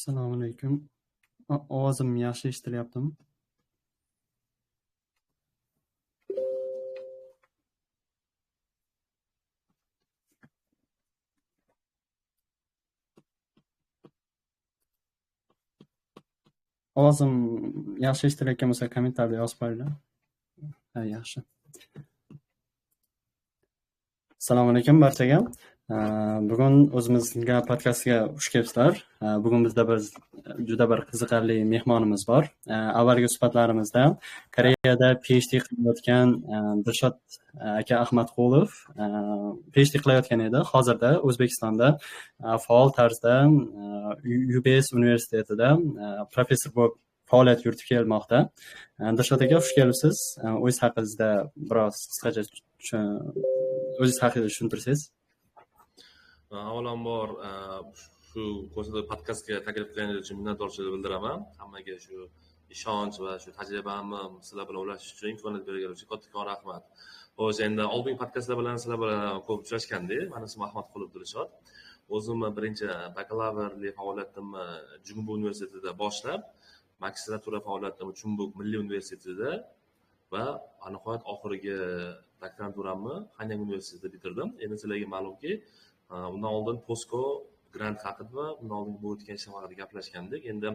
Assalomu alaykum. Ovozim yaxshi eshitilyaptimi? Ovozim yaxshi eshitilayotgan bo'lsa, kommentariyada yozib qo'yinglar. Ha, yaxshi. Assalomu alaykum barchaga. Bugun o'zimizga podkastga xush kelibsizlar. Bugun bizda bir juda bir qiziqarli mehmonimiz bor. Avvalgi suhbatlarimizda Koreyada PhD qilayotgan Dilshod aka Ahmadqulov PhD qilayotgan edi. Hozirda O'zbekistonda faol tarzda UBS universitetida professor bo'lib faoliyat yuritib kelmoqda. Dilshod aka, xush kelibsiz. O'zingiz haqingizda biroz qisqacha o'zingiz haqingizda tushuntirsangiz. Avvalambor shu ko'rsatuv podkastga taklif qilganingiz uchun minnatdorchilik bildiraman. Hammaga shu ishonch va shu tajribamni sizlar bilan ulashish uchun imkoniyat berganingiz uchun kattakon rahmat. Xo'sh, endi oldingi podkastlar bilan sizlar bilan ko'p uchrashgandik. Mani ismim Ahmadqulov Dilshod. O'zimni birinchi bakalavrli faoliyatimni Jungbuk universitetida boshlab, magistratura faoliyatimni Chungbuk Milliy universitetida va nihoyat oxirgi doktoranturamni Hanyang universitetida bitirdim. Endi sizlarga ma'lumki, undan oldin POSCO grant haqida va undan oldin bu o'tgan ishlar haqida gaplashgandik. Endi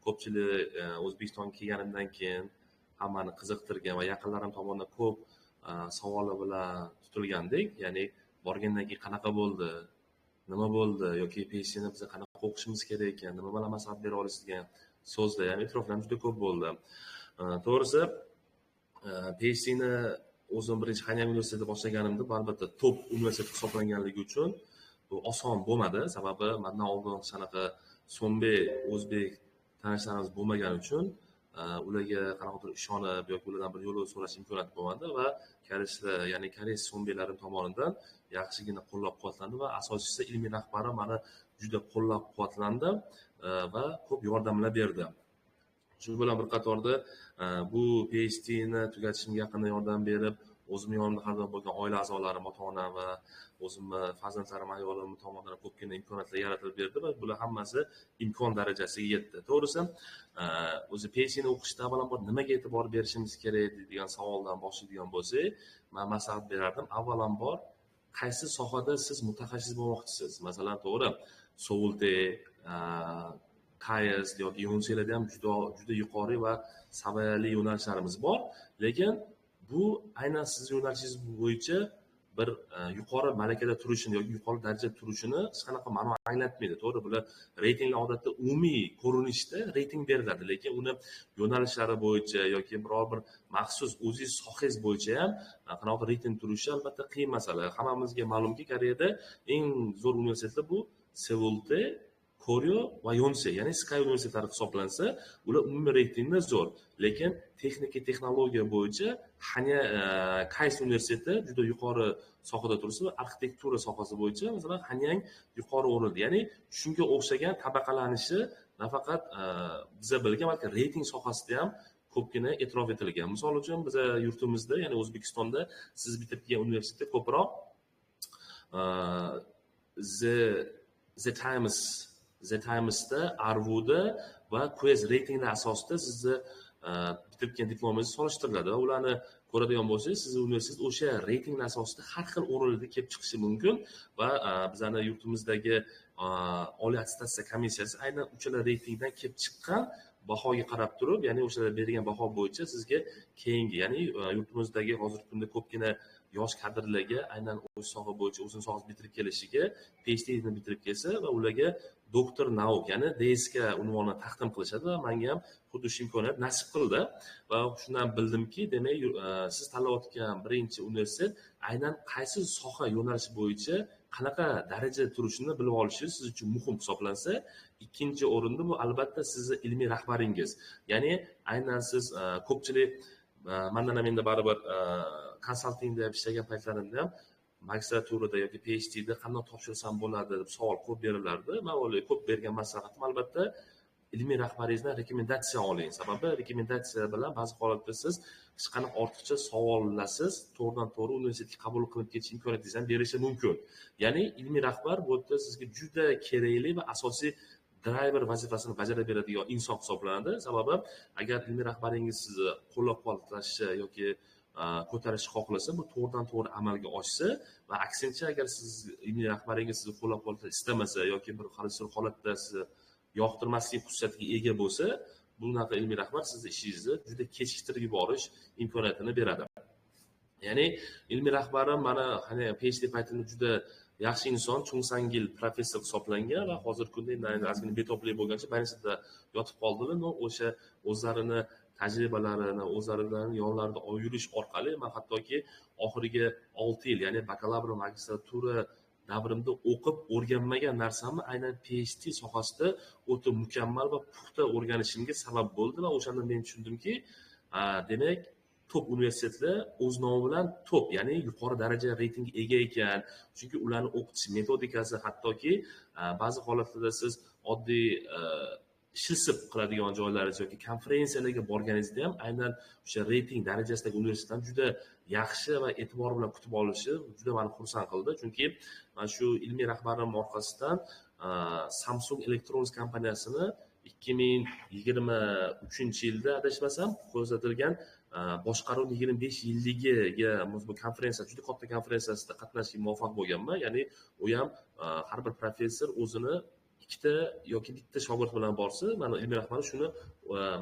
ko'pchilik O'zbekistonga kelganimdan keyin hammani qiziqtirgan va yaqinlarim tomonidan ko'p savollar bilan tutilgandik. Ya'ni borgandan keyin qanaqa bo'ldi, nima bo'ldi yoki PhDni biz qanaqa o'qishimiz kerak ekan, nima bilan maslahat bera olasiz degan so'zlar, ya'ni e'tiroflar juda ko'p bo'ldi. To'g'risi, PhDni o'zim birinchi Hanyang universitetida boshlaganimda, bu albatta top universitet hisoblanganligi uchun bu oson bo'lmadi. Sababi mendan oldin shunaqa so'mbe o'zbek tanishlarimiz bo'lmagani uchun ularga qanaqadir ishonib yoki ulardan bir yo'l so'rash imkoniyati bo'lmadi va koreyslar, ya'ni koreys so'mbelarim tomonidan yaxshigina qo'llab-quvvatlandi va asosiysi ilmiy rahbarim meni juda qo'llab-quvvatlandi va ko'p yordamlar berdi. Shu bilan bir qatorda bu PhDni tugatishimga yaqindan yordam berib, o'zimni yonimda har doim bo'lgan oila a'zolarim, ota-onam va o'zimni farzandlarim, ayolim tomonidan ko'pgina imkoniyatlar yaratilib berdi va bular hammasi imkon darajasiga yetdi. To'g'risi, o'zi PhDni o'qishda avvalambor nimaga e'tibor berishimiz kerak degan savoldan boshlaydigan bo'lsak, men maslahat berardim. Avvalambor qaysi sohada siz mutaxassis bo'lmoqchisiz? Masalan, to'g'ri, Seulda, KAIST yoki Yonseylarda ham juda juda yuqori va saviyali yo'nalishlarimiz bor, lekin bu aynan siz yo'nalishingiz bo'yicha bir yuqori malakada turishini yoki yuqori darajada turishini hech qanaqa ma'no anglatmaydi. To'g'ri, bular reytinglar odatda umumiy ko'rinishda reyting beriladi, lekin uni yo'nalishlari bo'yicha yoki biror bir maxsus o'zingiz sohangiz bo'yicha ham qanaqadir reyting turishi albatta qiyin masala. Hammamizga ma'lumki, Koreyada eng zo'r universitetlar bu Seulda, Koryo va Yonsey, ya'ni Sky universitetlari hisoblansa, ular umumiy reytingda zo'r. Lekin texnika, texnologiya bo'yicha KAIST universiteti juda yuqori sohada tursa va arxitektura sohasi bo'yicha masalan Hanyang yuqori o'rinda. Ya'ni shunga o'xshagan tabaqalanishi nafaqat biza bilgan, balki reyting sohasida ham ko'pgina e'tirof etilgan. Misol uchun biza yurtimizda, ya'ni O'zbekistonda siz bitirib kelgan universitetda ko'proq The Times'da, Arvuda va QS reytinglar asosida sizni bitirib kelgan diplomingiz solishtiriladi va ularni ko'radigan bo'lsangiz, sizni universitet o'sha reytinglar asosida har xil o'rinlarda kelib chiqishi mumkin va bizani yurtimizdagi Oliy attestatsiya komissiyasi aynan o'shalar reytingdan kelib chiqqan bahoga qarab turib, ya'ni o'shalar bergan baho bo'yicha sizga keyingi, ya'ni yurtimizdagi hozirgi kunda ko'pgina yosh kadrlarga aynan o'z soha bo'yicha o'zini sohasini bitirib kelishiga, PhDni bitirib kelsa va ularga doktor nauk, ya'ni DSK unvonini taqdim qilishadi va menga ham xuddi shu imkoniyat nasib qildi va shundan bildimki, demak, siz tanlayotgan birinchi universitet aynan qaysi soha yo'nalishi bo'yicha qanaqa darajada turishini bilib olishingiz siz uchun muhim hisoblansa, ikkinchi o'rinda bu albatta sizni ilmiy rahbaringiz. Ya'ni aynan siz ko'pchilik mandan ham endi baribir konsaltingda ishlagan paytlarimda ham magistraturada yoki PhDda qanday topshirsam bo'ladi deb savol ko'p berilardi. Men ularga ko'p bergan maslahatim albatta ilmiy rahbaringizdan rekomendatsiya oling. Sababi rekomendatsiya bilan ba'zi holatda siz hech qanaqa ortiqcha savollarsiz to'g'ridan to'g'ri universitetga qabul qilib ketish imkoniyatingizni ham berishi mumkin. Ya'ni ilmiy rahbar bu yerda sizga juda kerakli va asosiy driver vazifasini bajarib beradigan inson hisoblanadi. Sababi agar ilmiy rahbaringiz sizni qo'llab-quvvatlashi yoki ko'tarishni xohlasa, bu to'g'ridan to'g'ri amalga oshsa va aksincha agar siz ilmiy rahbaringiz sizni qo'llab-quvvatlash istamasa yoki bir qaysidir holatda sizni yoqtirmaslik xususiyatiga ega bo'lsa, bunaqa ilmiy rahbar sizni ishingizni juda kechiktirib yuborish imkoniyatini beradi. Ya'ni ilmiy rahbarim mana hani PhD paytimda juda yaxshi inson, Chung Sangil professor hisoblangan va hozirgi kunda endi ozgina betoblik bo'lgancha больницада yotib qoldilar. Но o'sha o'zlarini tajribalarini, o'zlari bilan yonlarida yurish orqali man hattoki oxirgi 6 yil, ya'ni bakalavr, magistratura davrimda o'qib o'rganmagan narsamni aynan PhD sohasida o'ta mukammal va puxta o'rganishimga sabab bo'ldi va o'shanda men tushundimki, demak top universitetlar o'z nomi bilan top, ya'ni yuqori daraja reytingga ega ekan. Chunki ularni o'qitish metodikasi, hattoki ba'zi holatlarda siz oddiy shilsib qiladigan joylaringiz yoki konferensiyalarga borganingizda ham aynan o'sha reyting darajasidagi universitetlarni juda yaxshi va e'tibor bilan kutib olishi juda meni xursand qildi. Chunki mana shu ilmiy rahbarim orqasidan Samsung Electronics kompaniyasini 2023-yilda adashmasam ko'rsatilgan boshqaruv 25 yilligiga bu konferensiya, juda katta konferensiyasida qatnashishga muvaffaq bo'lganman. Ya'ni u ham har bir professor o'zini ikkita yoki bitta shogird bilan borsa, mana ilmiy rahbari shuni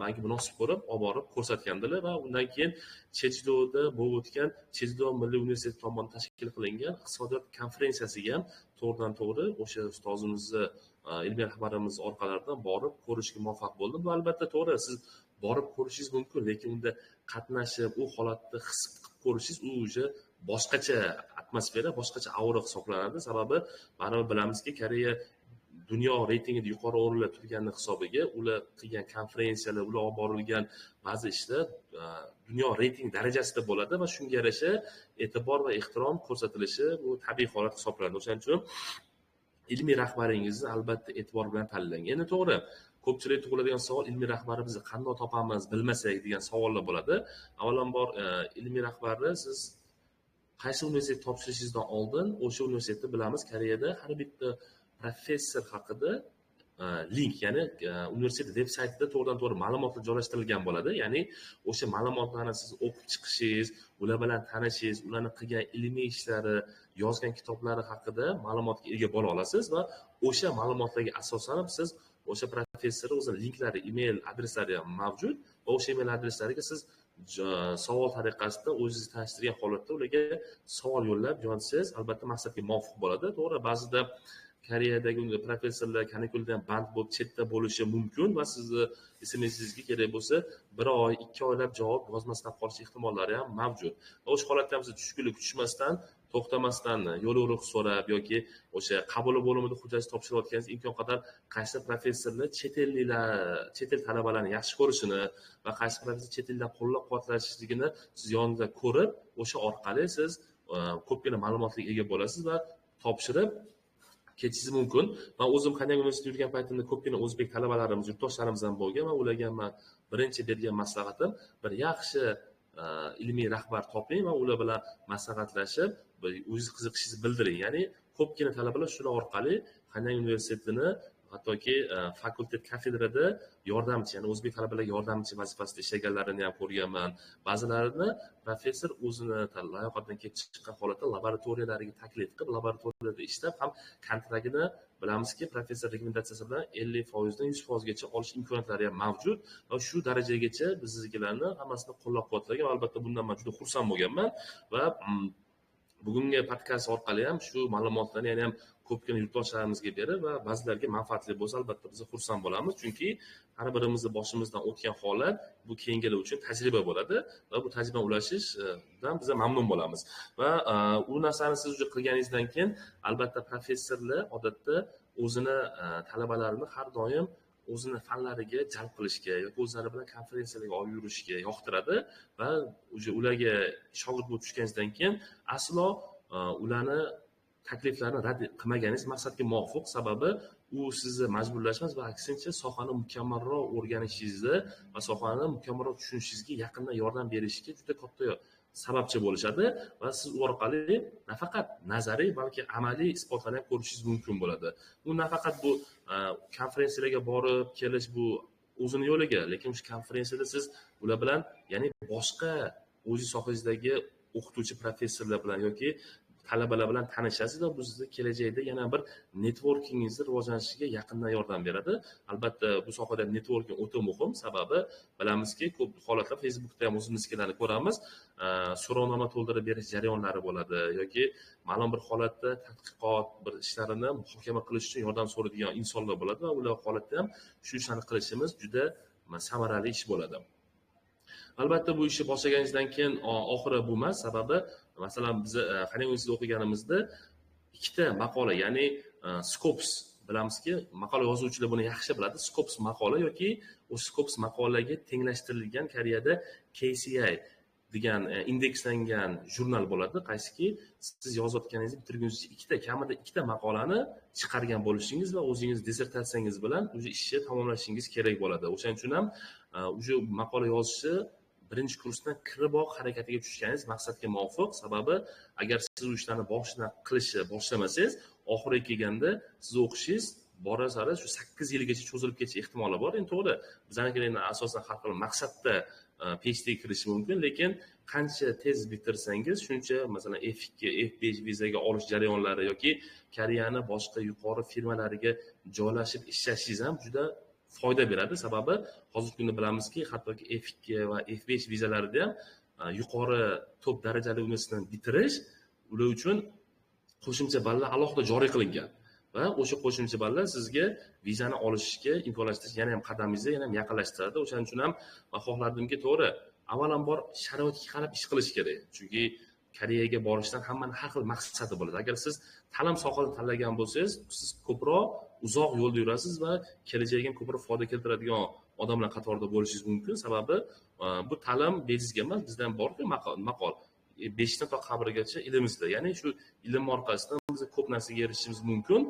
menga munosib ko'rib olib borib ko'rsatgandilar va undan keyin Chejidoda bo'lib o'tgan Chejido Milliy universiteti tomonidan tashkil qilingan iqtisodiyot konferensiyasiga ham to'g'ridan to'g'ri o'sha ustozimizni, ilmiy rahbarimiz orqalaridan borib ko'rishga muvaffaq bo'ldim. Bu albatta to'g'ri, siz borib ko'rishingiz mumkin, lekin unda qatnashib, u holatni his qilib ko'rishingiz u уже boshqacha atmosfera, boshqacha aura hisoblanadi. Sababi baribir bilamizki, Koreya dunyo reytingida yuqori o'rinda turgani hisobiga ular qilgan konferensiyalar, ular olib borilgan ba'zi ishlar dunyo reyting darajasida bo'ladi va shunga yarasha e'tibor va ehtirom ko'rsatilishi bu tabiiy holat hisoblanadi. O'shaning uchun ilmiy rahbaringizni albatta e'tibor bilan tanlang. Endi to'g'ri, ko'pchilik tug'iladigan savol, ilmiy rahbarni biz qanday topamiz bilmasak degan savollar bo'ladi. Avvalambor ilmiy rahbarni siz qaysi universitet topshirishingizdan oldin o'sha universitetni bilamiz, Koreyada har bitta professor haqida link, ya'ni universitet veb saytida to'g'ridan to'g'ri ma'lumotlar joylashtirilgan bo'ladi. Ya'ni o'sha ma'lumotlarni siz o'qib chiqishingiz, ular bilan tanishingiz, ularni qilgan ilmiy ishlari, yozgan kitoblari haqida ma'lumotga ega bo'la olasiz va o'sha ma'lumotlarga asosanib siz o'sha professorni o'zini linklari, email adreslari ham mavjud va o'sha email adreslariga siz savol tariqasida o'zingizni tanishtirgan holatda ularga savol yo'llab jo'natsangiz albatta maqsadga muvofiq bo'ladi. To'g'ri, ba'zida Koreyadagi professorlar kanikulda ham band bo'lib chetda bo'lishi mumkin va sizni SMSingizga kerak bo'lsa 1 oy, 2 oylab javob yozmasdan qolish ehtimollari ham mavjud. Va o'sha holatda ham siz tushkunlik tushmasdan, to'xtamasdan yo'l yo'riq so'rab yoki o'sha qabul bo'limida hujjat topshirayotganingiz imkon qadar qaysi professorlar chet elliklar, chet el talabalarini yaxshi ko'rishini va qaysi professor chet eldan qo'llab-quvvatlashligini siz yonida ko'rib, o'sha orqali siz ko'pgina ma'lumotga ega bo'lasiz va topshirib ketishingiz mumkin. Men o'zim Hanyang universitetida yurgan paytimda ko'pgina o'zbek talabalarimiz, yurtdoshlarimiz ham bo'lgan va ularga men birinchi bergan maslahatim bir yaxshi ilmiy rahbar toping va ular bilan maslahatlashib, o'zingiz qiziqishingizni bildiring. Ya'ni ko'pgina talabalar shular orqali Hanyang universitetini hattoki fakultet kafedrada yordamchi, ya'ni o'zbek talabalarga yordamchi vazifasida ishlaganlarini ham ko'rganman. Ba'zilarini professor o'zini layoqatdan kelib chiqqan holatda laboratoriyalariga taklif qilib, laboratoriyada ishlab ham kontraktini bilamizki, professor rekomendatsiyasi bilan 50% dan 100% gacha olish imkoniyatlari ham mavjud va shu darajagacha biznikilarni hammasini qo'llab-quvvatlagan. Albatta bundan men juda xursand bo'lganman va bugungi podkast orqali ham shu ma'lumotlarni yana ham ko'pgina yurtdoshlarimizga berib va ba'zilarga manfaatli bo'lsa albatta biz xursand bo'lamiz, chunki har birimizni boshimizdan o'tgan holat bu keyingilar uchun tajriba bo'ladi va bu tajribani ulashishdan biz mamnun bo'lamiz. Va u narsani siz уже qilganingizdan keyin albatta professorlar odatda o'zini talabalarini har doim o'zini fanlariga jalb qilishga yoki o'zlari bilan konferensiyalarga olib yurishga yoqtiradi va уже ularga shogird bo'lib tushganingizdan keyin aslo ularni takliflarini rad qilmaganingiz maqsadga muvofiq. Sababi u sizni majburlashmas va aksincha sohani mukammalroq o'rganishingizni va sohani mukammalroq tushunishingizga yaqindan yordam berishga juda katta sababchi bo'lishadi va siz u orqali nafaqat nazariy, balki amaliy isbotlarni ham ko'rishingiz mumkin bo'ladi. Bu nafaqat bu konferensiyalarga borib kelish, bu o'zini yo'liga, lekin o'sha konferensiyada siz ular bilan, ya'ni boshqa o'zingiz sohangizdagi o'qituvchi professorlar bilan yoki talabalar bilan tanishasiz va bu sizni kelajakda yana bir networkingizni rivojlanishiga yaqindan yordam beradi. Albatta bu sohada networking o'ta muhim, sababi bilamizki, ko'p holatlar Facebookda ham o'zimiznikilarni ko'ramiz, so'rovnoma to'ldirib berish jarayonlari bo'ladi yoki ma'lum bir holatda tadqiqot bir ishlarini muhokama qilish uchun yordam so'raydigan insonlar bo'ladi va ular holatda ham shu ishlarni qilishimiz juda samarali ish bo'ladi. Albatta bu ishni boshlaganingizdan keyin oxiri bu emas, sababi masalan biz Hanyang universitetida o'qiganimizda ikkita maqola, ya'ni Scopus, bilamizki, maqola yozuvchilar buni yaxshi biladi, Scopus maqola yoki o'sha Scopus maqolaga tenglashtirilgan Koreyada KCI degan indekslangan jurnal bo'ladi, qaysiki siz yozayotganingizni bitirgunizcha ikkita, kamida ikkita maqolani chiqargan bo'lishingiz va o'zingiz dissertatsiyangiz bilan o'sha ishni tamomlashingiz kerak bo'ladi. O'shaning uchun ham o'sha maqola yozishni birinchi kursdan kiriboq harakatiga tushganingiz maqsadga muvofiq, sababi agar siz u ishlarni boshidan qilishni boshlamasangiz, oxiriga kelganda siz o'qishingiz bora sari shu 8 yilgacha cho'zilib ketish ehtimoli bor. Endi to'g'ri, bizanikilar endi asosan har xil maqsadda PhD kirishi mumkin, lekin qancha tez bitirsangiz, shuncha masalan F2, F5 vizaga olish jarayonlari yoki Koreyani boshqa yuqori firmalariga joylashib ishlashingiz ham juda foyda beradi. Sababi hozirgi kunda bilamizki, hattoki F2 va F5 vizalarida ham yuqori top darajali universitetni bitirish ular uchun qo'shimcha ballar alohida joriy qilingan va o'sha qo'shimcha ballar sizga vizani olishga imkonlashtirish yana ham qadamingizni yana ham yaqinlashtiradi. O'shaning uchun ham men xohlardimki, to'g'ri, avvalambor sharoitga qarab ish qilish kerak. Chunki Koreyaga borishdan hammani har xil maqsadi bo'ladi. Agar siz ta'lim sohasini tanlagan bo'lsangiz, siz ko'proq uzoq yo'lda yurasiz va kelajakka ham ko'proq foyda keltiradigan odamlar qatorida bo'lishingiz mumkin. Sababi bu ta'lim bejizga emas, bizda ham bor-ku maqol. 5 to qabrgacha ilmimizda, ya'ni shu ilm orqasidan biz ko'p narsaga erishishimiz mumkin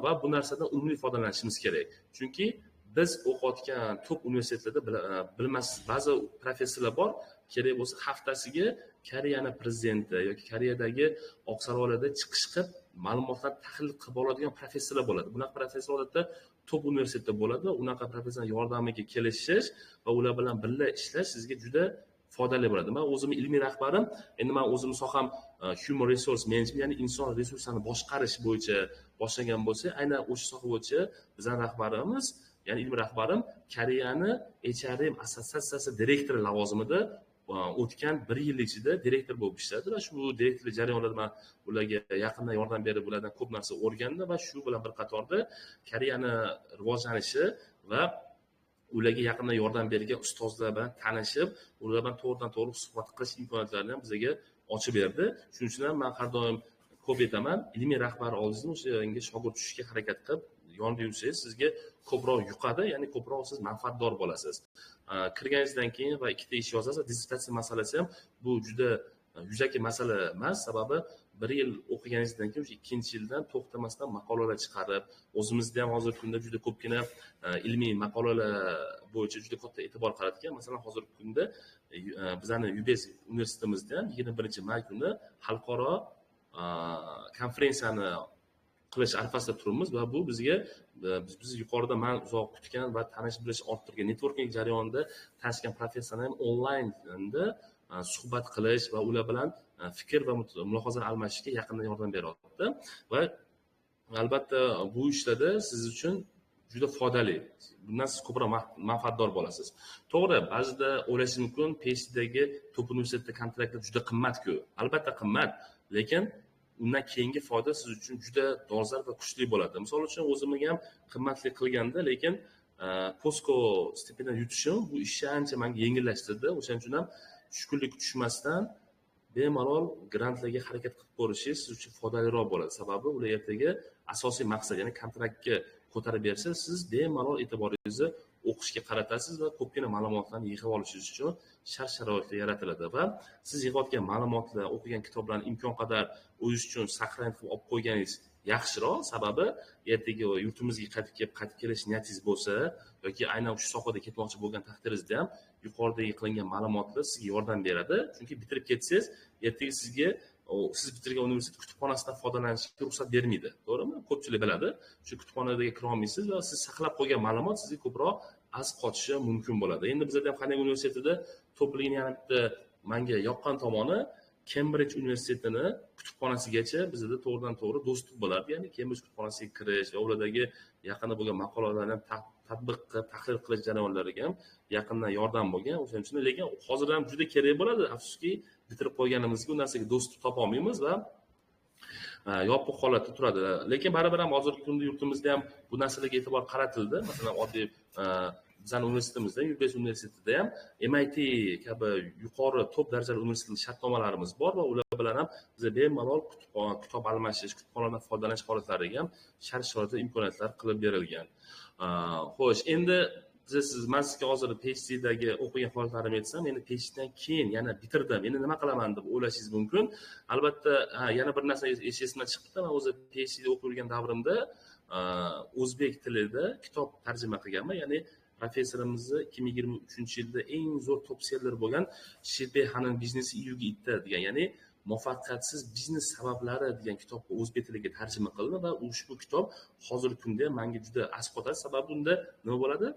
va bu narsadan unumli foydalanishimiz kerak. Chunki biz o'qiyotgan top universitetlarda bilmas ba'zi professorlar bor, kerak bo'lsa haftasiga Koreyani prezidenti yoki Koreyadagi Oqsaroylarda chiqish qilib ma'lumotlar tahlil qilib oladigan professorlar bo'ladi. Bunaqa professor odatda top universitetda bo'ladi va unaqa professorlar yordamiga kelishish va ular bilan birga ishlash sizga juda foydali bo'ladi. Men o'zimni ilmiy rahbarim, endi men o'zimni soham human resource management, ya'ni inson resurslarini boshqarish bo'yicha boshlangan bo'lsa, aynan o'sha soha bo'yicha bizning rahbarimiz, ya'ni ilmiy rahbarim Koreyani HRM assotsiatsiyasi direktori lavozimida o'tgan 1 yil ichida direktor bo'lib ishladi va shu direktorlik jarayonida men ularga yaqindan yordam berib, ulardan ko'p narsa o'rgandim va shu bilan bir qatorda Koreyani rivojlanishi va ularga yaqindan yordam bergan ustozlar bilan tanishib, ular bilan to'g'ridan-to'g'ri suhbat qilish imkoniyatlarini ham bizga ochib berdi. Shuning uchun ham men har doim ko'p aytaman, ilmiy rahbar oldingizda o'shanga shogird tushishga harakat qilib, yonida yursangiz sizga ko'proq yuqadi, ya'ni ko'proq siz manfaatdor bo'lasiz. Kirganingizdan keyin va ikkita ish yozasiz, dissertatsiya masalasi ham bu juda yuzaki masala emas, sababi 1 yil o'qiganingizdan keyin o'sha 2-yildan to'xtamasdan maqolalar chiqarib, o'zimizda ham hozirgi kunda juda ko'pgina ilmiy maqolalar bo'yicha juda katta e'tibor qaratgan. Masalan, hozirgi kunda bizning UBS universitetimizda ham 21-may kuni xalqaro konferensiyani qilish arafasida turibmiz va bu bizga biz yuqorida men uzoq kutgan va tanish bilish orttirgan networking jarayonida tanishgan professorlar ham onlaynda suhbat qilish va ular bilan fikr va mulohaza almashishga yaqindan yordam beryapti. Va albatta bu ishlarda siz uchun juda foydali. Bundan siz ko'proq manfaatdor bo'lasiz. To'g'ri, ba'zida o'ylashingiz mumkin, PhDdagi top universitetda kontraktlar juda qimmat-ku. Albatta qimmat, lekin undan keyingi foyda siz uchun juda dolzarb va kuchli bo'ladi. Misol uchun o'zimga ham qimmatli qilganda, lekin POSCO stipendiya yutishim bu ishni ancha menga yengillashtirdi. O'shaning uchun ham tushkunlik tushmasdan bemalol grantlarga harakat qilib ko'rishingiz siz uchun foydaliroq bo'ladi. Sababi ular ertaga asosiy maqsad, ya'ni kontraktga ko'tarib bersa, siz bemalol e'tiboringizni o'qishga qaratasiz va ko'pgina ma'lumotlarni yig'ib olishingiz uchun shart-sharoitlar yaratiladi va siz yig'ayotgan ma'lumotlar, o'qigan kitoblarni imkon qadar o'zingiz uchun saqlanib qilib olib qo'yganingiz yaxshiroq. Sababi ertaga yurtimizga qaytib kelish niyatingiz bo'lsa yoki aynan shu sohada ketmoqchi bo'lgan taqdiringizda ham yuqoridagi qilingan ma'lumotlar sizga yordam beradi. Chunki bitirib ketsangiz, ertaga sizga siz bitirgan universitet kutubxonasidan foydalanishga ruxsat bermaydi, to'g'rimi? Ko'pchilik biladi. Shu kutubxonaga kira olmaysiz va siz saqlab qo'ygan ma'lumot sizga ko'proq az qotishi mumkin bo'ladi. Endi bizada ham Hanyang universitetida topligini yana bitta menga yoqqan tomoni, Cambridge universitetini kutubxonasigacha bizada to'g'ridan to'g'ri доступ bo'ladi. Ya'ni Cambridge kutubxonasiga kirish va ulardagi yaqinda bo'lgan maqolalarni tatbiq qilib, tahlil qilish jarayonlariga ham yaqindan yordam bo'lgan. O'shaning uchun lekin hozir ham juda kerak bo'ladi. Afsuski, bitirib qo'yganimizga u narsaga доступ topa olmaymiz va yopiq holatda turadi. Lekin baribir ham hozirgi kunda yurtimizda ham bu narsalarga e'tibor qaratildi. Masalan, oddiy bizning universitetimizda, UBS universitetida ham MIT kabi yuqori top darajali universitet shartnomalarimiz bor va ular bilan ham biz bemalol kitob almashish, kutubxonadan foydalanish holatlariga ham shart-sharoitlar, imkoniyatlar qilib berilgan. Xo'sh, endi man sizga hozir PhDdagi o'qigan holatlarimni aytsam, endi PhDdan keyin yana bitirdim, endi nima qilaman deb o'ylashingiz mumkin. Albatta, yana bir narsa esimdan chiqibdi. Men o'zi PhDda o'qib yurgan davrimda o'zbek tilida kitob tarjima qilganman. Ya'ni professorimizni 2023-yilda eng zo'r top seller bo'lgan Shirbek Xanim biznesi iyuga itta degan, ya'ni muvaffaqiyatsiz biznes sabablari degan kitobni o'zbek tiliga tarjima qildi va ushbu kitob hozirgi kunda menga juda asqotadi. Sababi unda nima bo'ladi?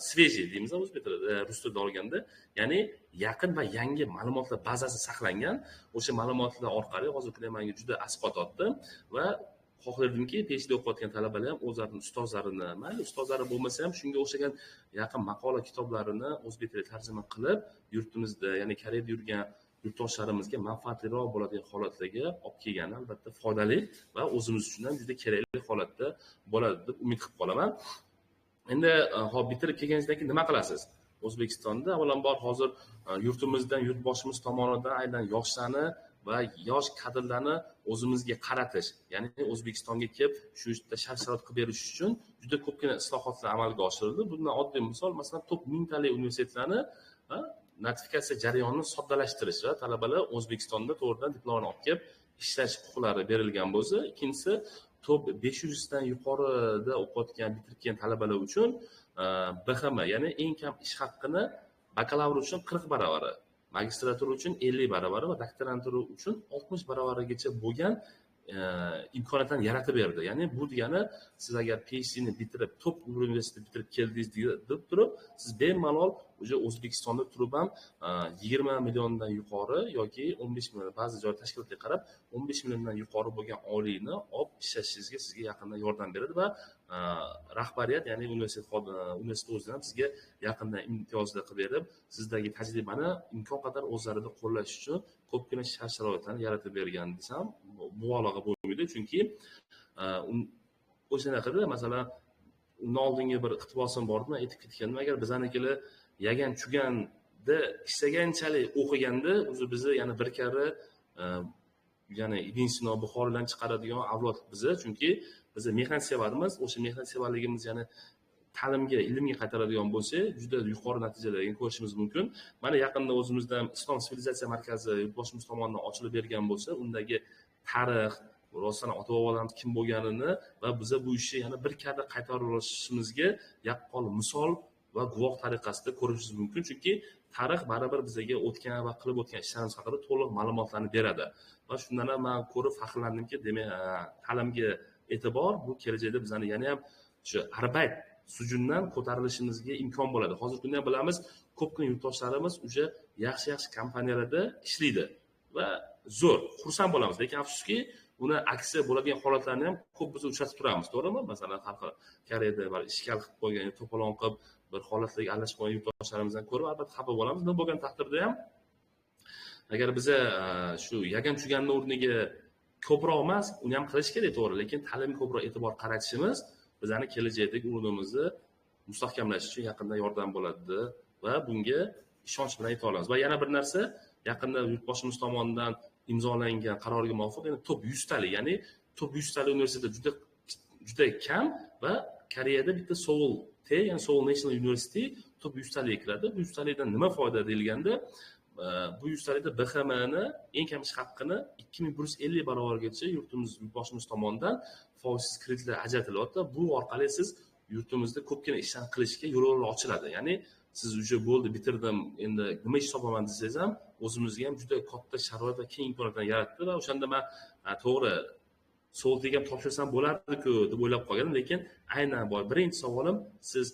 Svejiy deymiz o'zbek tilida, rus tilida olganda, ya'ni yaqin va yangi ma'lumotlar bazasi saqlangan. O'sha ma'lumotlar orqali hozirgi kunda menga juda asqotdi va xohlardimki, PhD o'qiyotgan talabalar ham o'zlarining ustozlarini, mayli ustozlari bo'lmasa ham shunga o'xshagan yaqin maqola kitoblarini o'zbek tiliga tarjima qilib, yurtimizda, ya'ni Koreyada yurgan yurtdoshlarimizga manfaatliroq bo'ladigan holatlarga olib kelgani albatta foydali va o'zimiz uchun ham juda kerakli holatda bo'ladi deb umid qilib qolaman. Endi hop, bitirib kelganingizdan keyin nima qilasiz? O'zbekistonda avvalambor hozir yurtimizdan, yurtboshimiz tomonidan aynan yoshlarni va yosh kadrlarni o'zimizga qaratish, ya'ni O'zbekistonga kelib shu yerda shart-sharoit qilib berish uchun juda ko'pgina islohotlar amalga oshirildi. Bundan oddiy misol, masalan, top 1000talik universitetlarni notifikatsiya jarayonini soddalashtirish va talabalar O'zbekistonda to'g'ridan diplomini olib kelib ishlash huquqlari berilgan bo'lsa, ikkinchisi top 500 dan yuqorida o'qiyotgan, bitirib kelgan talabalar uchun BHM, ya'ni eng kam ish haqqini bakalavr uchun 40 baravari, magistratura uchun 50 baravari va doktorantura uchun 60 baravarigacha bo'lgan imkoniyatlarni yaratib berdi. Ya'ni bu degani siz agar PhDni bitirib, top universitetni bitirib keldingiz deb turib, siz bemalol o'sha O'zbekistonda turib ham 20 milliondan yuqori yoki 15 million, ba'zi joy tashkilotga qarab 15 milliondan yuqori bo'lgan oylikni olib ishlashingizga sizga yaqindan yordam beradi va rahbariyat, ya'ni universitet o'zidan sizga yaqindan imtiyozlar qilib berib, sizdagi tajribani imkon qadar o'zlarida qo'llash uchun ko'pgina shart-sharoitlarni yaratib bergan desam mubolag'a bo'lmaydi. Chunki o'shanaqada, masalan, undan oldingi bir iqtibosim bor edi, men aytib ketgandim, agar bizanikilar yagan chuganda ishlaganchalik o'qiganda o'zi bizni yana bir karra ya'ni Ibn Sino, Buxoriydan chiqaradigan avlod biza, chunki biz mehnatsevarmiz. O'sha mehnatsevarligimiz ya'ni ta'limga, ilmga qaytaradigan bo'lsa, juda yuqori natijalarga ko'rishimiz mumkin. Mana yaqinda o'zimizda Islom sivilizatsiya markazi yurtboshimiz tomonidan ochilib bergan bo'lsa, undagi tarix, rostdan ota-bobolarimiz kim bo'lganini va biza bu ishni yana bir karra qaytarib olishimizga yaqqol misol va guvoh tariqasida ko'rishimiz mumkin. Chunki tarix baribir bizga o'tgan va qilib o'tgan ishlarimiz haqida to'liq ma'lumotlarni beradi. Va shundan ham men ko'rib faxrlandimki, demak, ta'limga e'tibor bu kelajakda bizani yana ham shu arbait sujundan ko'tarilishimizga imkon bo'ladi. Hozirgi kunda ham bilamiz, ko'pgina yurtdoshlarimiz o'sha yaxshi-yaxshi kompaniyalarda ishlaydi va zo'r, xursand bo'lamiz. Lekin afsuski, uni aksi bo'ladigan holatlarni ham ko'p biz uchratib turamiz, to'g'rimi? Masalan, har xil Koreyada bir ishkal qilib qo'ygan, to'polon qilib, bir holatlarga aralashib qo'ygan yurtdoshlarimizdan ko'rib albatta xafa bo'lamiz. Nima bo'lgan taqdirda ham agar biza shu yagan chuganni o'rniga ko'proq emas, uni ham qilish kerak, to'g'ri, lekin ta'limga ko'proq e'tibor qaratishimiz bizani kelajakdagi o'rnimizni mustahkamlash uchun yaqindan yordam bo'ladi va bunga ishonch bilan ayta olamiz. Va yana bir narsa, yaqinda yurtboshimiz tomonidan imzolangan qarorga muvofiq, ya'ni top 100 talik, ya'ni top 100 talik universitet juda juda kam va Koreyada bitta Seoul T, ya'ni Seoul National University top 100 talikka kiradi. Bu 100 talikdan nima foyda deyilganda, Bu 100talikda BHMni eng kam ish haqqini 2150 barobargacha yurtimiz yurtboshimiz tomonidan foizsiz kreditlar ajratilyapti. Bu orqali siz yurtimizda ko'pgina ishlarni qilishga yo'l ochiladi. Ya'ni siz уже bo'ldi, bitirdim, endi nima ish topaman desangiz ham o'zimizga ham juda katta sharoit va keng imkoniyatlar yaratdi. Va o'shanda man to'g'ri Soltiga ham topshirsam bo'lardi-ku deb o'ylab qolgandim, lekin aynan boya birinchi savolim, siz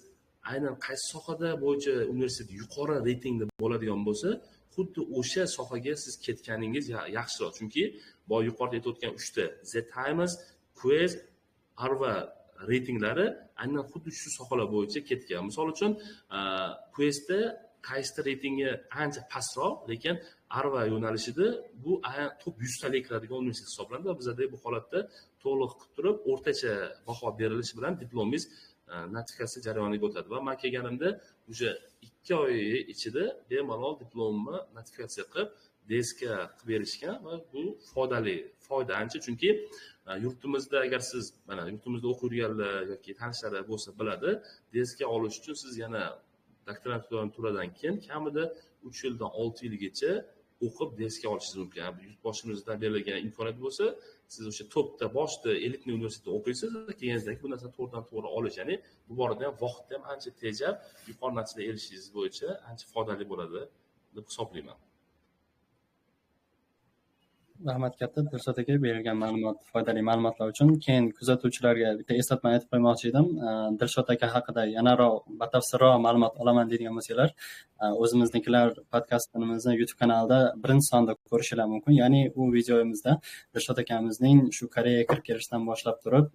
aynan qaysi sohada bo'yicha universitet yuqori reytingda bo'ladigan bo'lsa, xuddi o'sha sohaga siz ketganingiz yaxshiroq. Chunki boya yuqorida aytib o'tgan 3 ta The Times, QS, Arva reytinglari aynan xuddi shu sohalar bo'yicha ketgan. Misol uchun, QSda qaysi reytingi ancha pastroq, lekin Arva yo'nalishida bu top 100 talik kiradigan universitet hisoblanadi va bizada bu holatda to'liq qilib turib o'rtacha baho berilishi bilan diplomingiz notifikatsiya jarayoniga o'tadi. Va men kelganimda o'sha 2 oy ichida bemalol diplomimni notifikatsiya qilib DSK qilib berishgan va bu foydali, foyda ancha, chunki yurtimizda agar siz mana yurtimizda o'qib yurganlar yoki tanishlari bo'lsa biladi, DSK olish uchun siz yana doktoranturadan keyin kamida 3 yildan 6 yilgacha o'qib DSK olishingiz mumkin. Yurtboshimizdan berilgan imkoniyat bo'lsa, siz o'sha topda boshida elitniy universitetda o'qiysiz, keyin bu narsani to'g'ridan to'g'ri olish, ya'ni bu borada ham vaqtni ham ancha tejab, yuqori natijaga erishishingiz bo'yicha ancha foydali bo'ladi deb hisoblayman. Rahmat katta Dilshod aka, berilgan ma'lumot, foydali ma'lumotlar uchun. Keyin kuzatuvchilarga bitta eslatma aytib qo'ymoqchi edim. Dilshod aka haqida yanaroq batafsilroq ma'lumot olaman deydigan bo'lsanglar, o'zimiznikilar podkastimizni YouTube kanalida birinchi sonda ko'rishingiz mumkin. Ya'ni u videomizda Dilshod akamizning shu Koreyaga kirib kelishdan boshlab turib,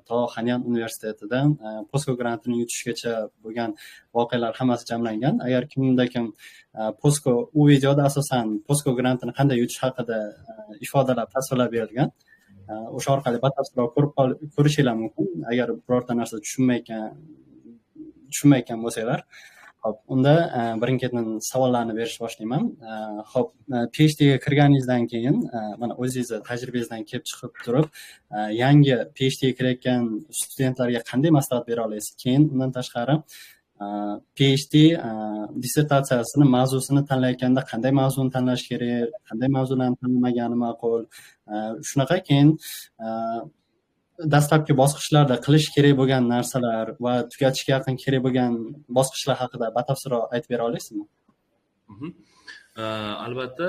to Hanyang universitetida POSCO grantini yutishgacha bo'lgan voqealar hammasi jamlangan. Agar kimda kim POSCO, u videoda asosan POSCO grantini qanday yutish haqida ifodalab, tasvirlab berilgan. O'sha orqali batafsilroq ko'rishingiz mumkin agar birorta narsa tushunmayotgan bo'lsanglar. Xo'p, unda birin-ketin savollarni berishni boshlayman. Xo'p, PhD ga kirganingizdan keyin, mana o'zingizni tajribangizdan kelib chiqib turib, yangi PhD ga kirayotgan studentlarga qanday maslahat bera olasiz? Keyin undan tashqari PhD dissertatsiyasini mavzusini tanlayotganda qanday mavzuni tanlash kerak, qanday mavzularni tanlamagani ma'qul, shunaqa keyin dastlabki bosqichlarda qilish kerak bo'lgan narsalar va tugatishga yaqin kerak bo'lgan bosqichlar haqida batafsilroq aytib bera olasizmi? Albatta,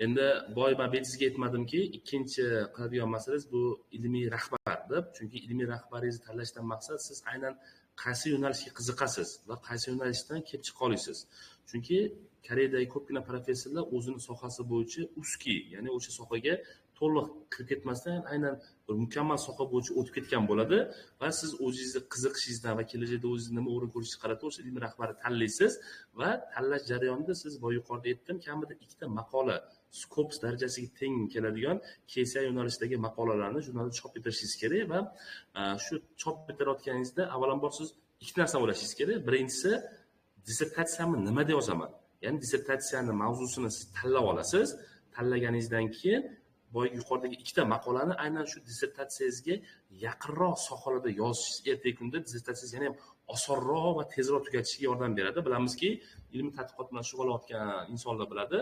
endi boya men sizga aytmadimki, ikkinchi qiladigan masalangiz bu ilmiy rahbar deb, chunki ilmiy rahbaringizni tanlashdan maqsad siz aynan qaysi yo'nalishga qiziqasiz va qaysi yo'nalishdan kelib chiqa olasiz. Chunki Koreyadagi ko'pgina professorlar o'zini sohasi bo'yicha uski, ya'ni o'sha sohaga to'liq kirib ketmasdan aynan bir mukammal soha bo'yicha o'tib ketgan bo'ladi va siz o'zingizni qiziqishingizdan va kelajakda o'zingizni nima o'rin ko'rishingizga qarab o'sha ilmiy rahbarni tanlaysiz va tanlash jarayonida siz boya yuqorida aytdim, kamida 2 ta maqola Scopus darajasiga teng keladigan KSI yo'nalishidagi maqolalarni jurnalda chop ettirishingiz kerak va shu chop ettirayotganingizda avvalambor siz 2 narsani o'ylashingiz kerak. Birinchisi, dissertatsiyamni nima deb yozaman? Ya'ni dissertatsiyani mavzusini siz tanlab olasiz. Tanlaganingizdan keyin boya yuqoridagi 2 ta maqolani aynan shu dissertatsiyangizga yaqinroq sohalarda yozishingiz ertaga kunda dissertatsiyangiz yana ham osonroq va tezroq tugatishiga yordam beradi. Bilamizki, ilmiy tadqiqot bilan shug'ullanayotgan insonlar biladi,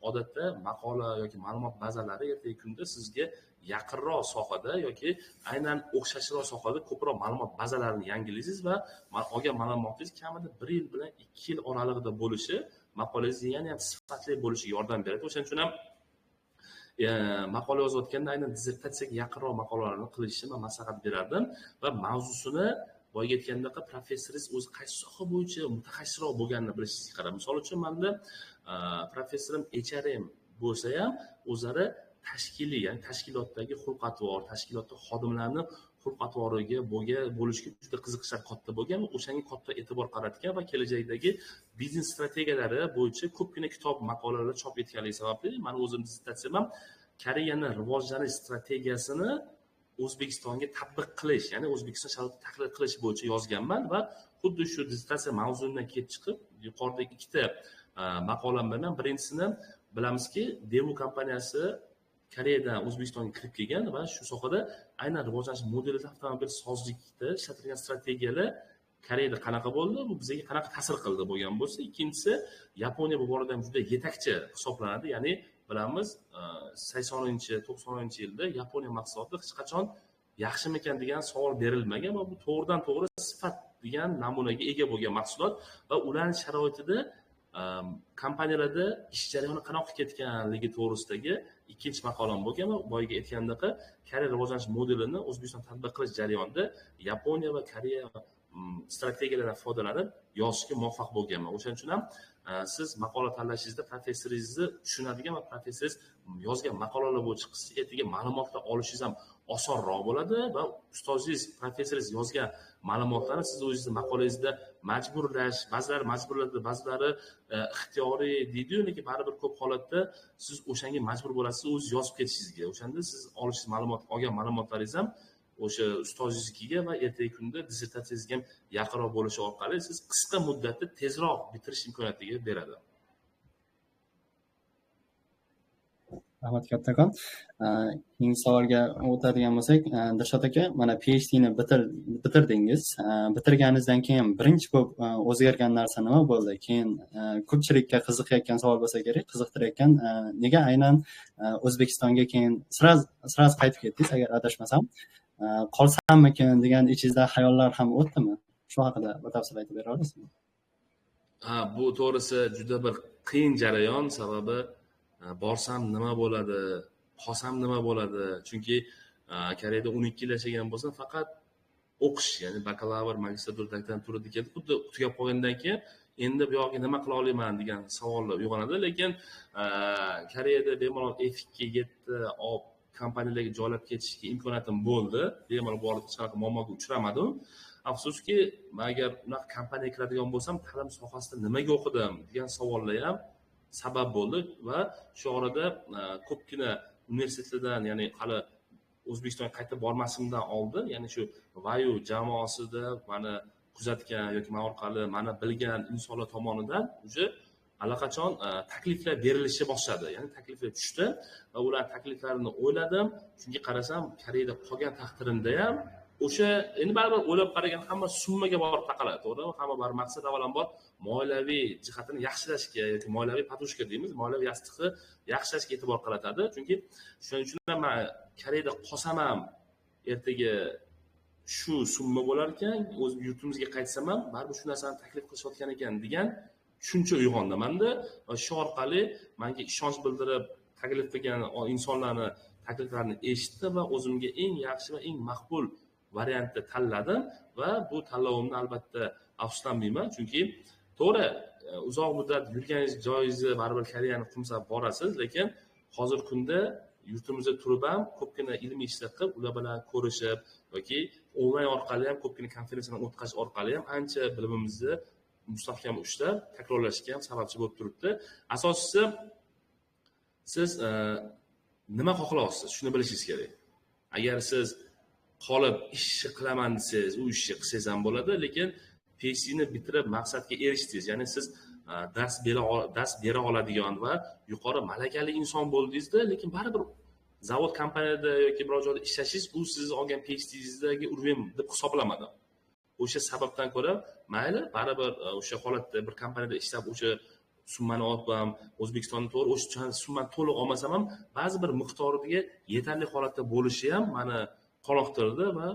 odatda maqola yoki ma'lumot bazalari ertaga kunda sizga yaqinroq sohada yoki aynan o'xshashroq sohada ko'proq ma'lumot bazalarini yangilaysiz va olgan ma'lumotingiz kamida 1 yil bilan 2 yil oralig'ida bo'lishi maqolangiz yana ham sifatli bo'lishiga yordam beradi. O'shaning uchun ham maqola yozayotganda aynan dissertatsiyaga yaqinroq maqolalarni qilishni men maslahat berardim va mavzusini boya aytgandaqa professoringiz o'zi qaysi soha bo'yicha mutaxassisroq bo'lganini bilishingizga qarab. Misol uchun menda professorim HRM bo'lsa ham o'zlari tashkiliy, ya'ni tashkilotdagi xulq-atvor, tashkilotda xodimlarni xulq-atvoriga bo'lishga juda qiziqishlar katta bo'lgan va o'shanga katta e'tibor qaratgan va kelajakdagi biznes strategiyalari bo'yicha ko'pgina kitob, maqolalar chop etganligi sababli meni o'zim dissertatsiyam ham Koreyani rivojlanish strategiyasini O'zbekistonga tatbiq qilish, ya'ni O'zbekiston sharoitida tahlil qilish bo'yicha yozganman va xuddi shu dissertatsiya mavzusidan kelib chiqib yuqoridagi 2 ta maqolam bilan birinchisini bilamizki, Daewoo kompaniyasi Koreyadan O'zbekistonga kirib kelgan va shu sohada aynan rivojlanish modelida avtomobil sozlikda ishlatilgan strategiyalar Koreyada qanaqa bo'ldi, bu bizga qanaqa ta'sir qildi bo'lgan bo'lsa, ikkinchisi Yaponiya bu borada ham juda yetakchi hisoblanadi. Ya'ni bilamiz, 80-chi, 90-yilda Yaponiya mahsuloti hech qachon yaxshimikan degan savol berilmagan va bu to'g'ridan to'g'ri sifat degan namunaga ega bo'lgan mahsulot va ularning sharoitida kompaniyalarda ish jarayoni qanaqa ketganligi to'g'risidagi ikkinchi maqolam bo'lgan va boyagi aytgandaqa Koreya rivojlanish modelini O'zbekiston tatbiq qilish jarayonida Yaponiya va Koreya strategiyalaridan foydalanib yozishga muvaffaq bo'lganman. O'shaning uchun ham siz maqola tanlashingizda professoringizni tushunadigan va professoringiz yozgan maqolalar bo'yicha ertaga ma'lumotlar olishingiz ham osonroq bo'ladi va ustozingiz, professoringiz yozgan ma'lumotlarni siz o'zingizni maqolangizda majburlash, ba'zilari majburlaydi, ba'zilari ixtiyoriy deydi-yu, lekin baribir ko'p holatda siz o'shanga majbur bo'lasiz, o'zingiz yozib ketishingizga. O'shanda siz olishingiz ma'lumot, olgan ma'lumotlaringiz ham o'sha ustozingizga va ertagi kunda dissertatsiyangizga ham yaqinroq bo'lishi orqali siz qisqa muddatda tezroq bitirish imkoniyatiga beradi. Rahmat kattakon. Keyingi savolga o'tadigan bo'lsak, Dilshod aka, mana PhDni bitirdingiz. Bitirganingizdan keyin birinchi ko'p o'zgargan narsa nima bo'ldi? Keyin ko'pchilikka qiziqayotgan savol bo'lsa kerak, qiziqtirayotgan, nega aynan O'zbekistonga keyin sraz qaytib ketdingiz, agar adashmasam? Qolsammikin degan ichingizda xayollar ham o'tdimi? Shu haqida batafsil aytib bera olasizmi? Ha, bu to'g'risi juda bir qiyin jarayon, sababi borsam nima bo'ladi, qolsam nima bo'ladi? Chunki Koreyada 12 yil yashagan bo'lsam, faqat o'qish, ya'ni bakalavr, magistratura, doktoranturada keldi. Xuddi tugab qolgandan keyin endi bu yoqqa nima qila olaman degan savollar uyg'onadi. Lekin Koreyada bemalol F2 7 olib kompaniyalarga joylab ketishga imkoniyatim bo'ldi. Bemalol bu orada hech qanaqa muammoga uchramadim. Afsuski, men agar unaqa kompaniyaga kiradigan bo'lsam, ta'lim sohasida nimaga o'qidim degan savollar ham sabab bo'ldi va shu orada ko'pgina universitetlardan, ya'ni hali O'zbekistonga qaytib bormasimdan oldin, ya'ni shu Vayu jamoasida meni kuzatgan yoki men orqali meni bilgan insonlar tomonidan уже allaqachon takliflar berilishi boshladi. Ya'ni takliflar tushdi va ular takliflarini o'yladim. Chunki qarasam, Koreyada qolgan taqdirimda ham o'sha endi baribir o'ylab qaragan hamma summaga borib taqaladi, to'g'rimi? Hamma bor maqsad avvalambor moliyaviy jihatini yaxshilashga yoki moliyaviy podushka deymiz, moliyaviy yostiqni yaxshilashga e'tibor qaratadi. Chunki shuning uchun ham men Koreyada qolsam ham ertaga shu summa bo'lar ekan, o'z yurtimizga qaytsam ham baribir shu narsani taklif qilishayotgan ekan degan tushuncha uyg'ondi menda va shu orqali menga ishonch bildirib taklif qilgan insonlarni takliflarini eshitdim va o'zimga eng yaxshi va eng maqbul variantni tanladim va bu tanlovimni albatta afsuslanmayman, chunki to'g'ri uzoq muddat yurgan joyingizni baribir Koreyani qumsab borasiz, lekin hozirgi kunda yurtimizda turib ham ko'pgina ilmiy ishlar qilib, ular bilan ko'rishib yoki onlayn orqali ham ko'pgina konferensiyalar o'tkazish orqali ham ancha bilimimizni mustahkam ushlab takrorlashga ham sababchi bo'lib turibdi. Asosiysi siz nima xohlayapsiz, shuni bilishingiz kerak. Agar siz qolib ishni qilaman desangiz, u ishni qilsangiz ham bo'ladi, lekin PhDni bitirib maqsadga erishdingiz, ya'ni siz dars bera oladigan va yuqori malakali inson bo'ldingizda, lekin baribir zavod kompaniyada yoki biror joyda ishlashingiz u sizni olgan PhDingizdagi уровень deb hisoblanmadi. O'sha sababdan ko'ra mayli, baribir o'sha holatda bir kompaniyada ishlab o'sha summani olib ham O'zbekistonda to'g'ri o'sha summani to'liq olmasam ham ba'zi bir miqdoriga yetarli holatda bo'lishi ham meni qoniqtirdi va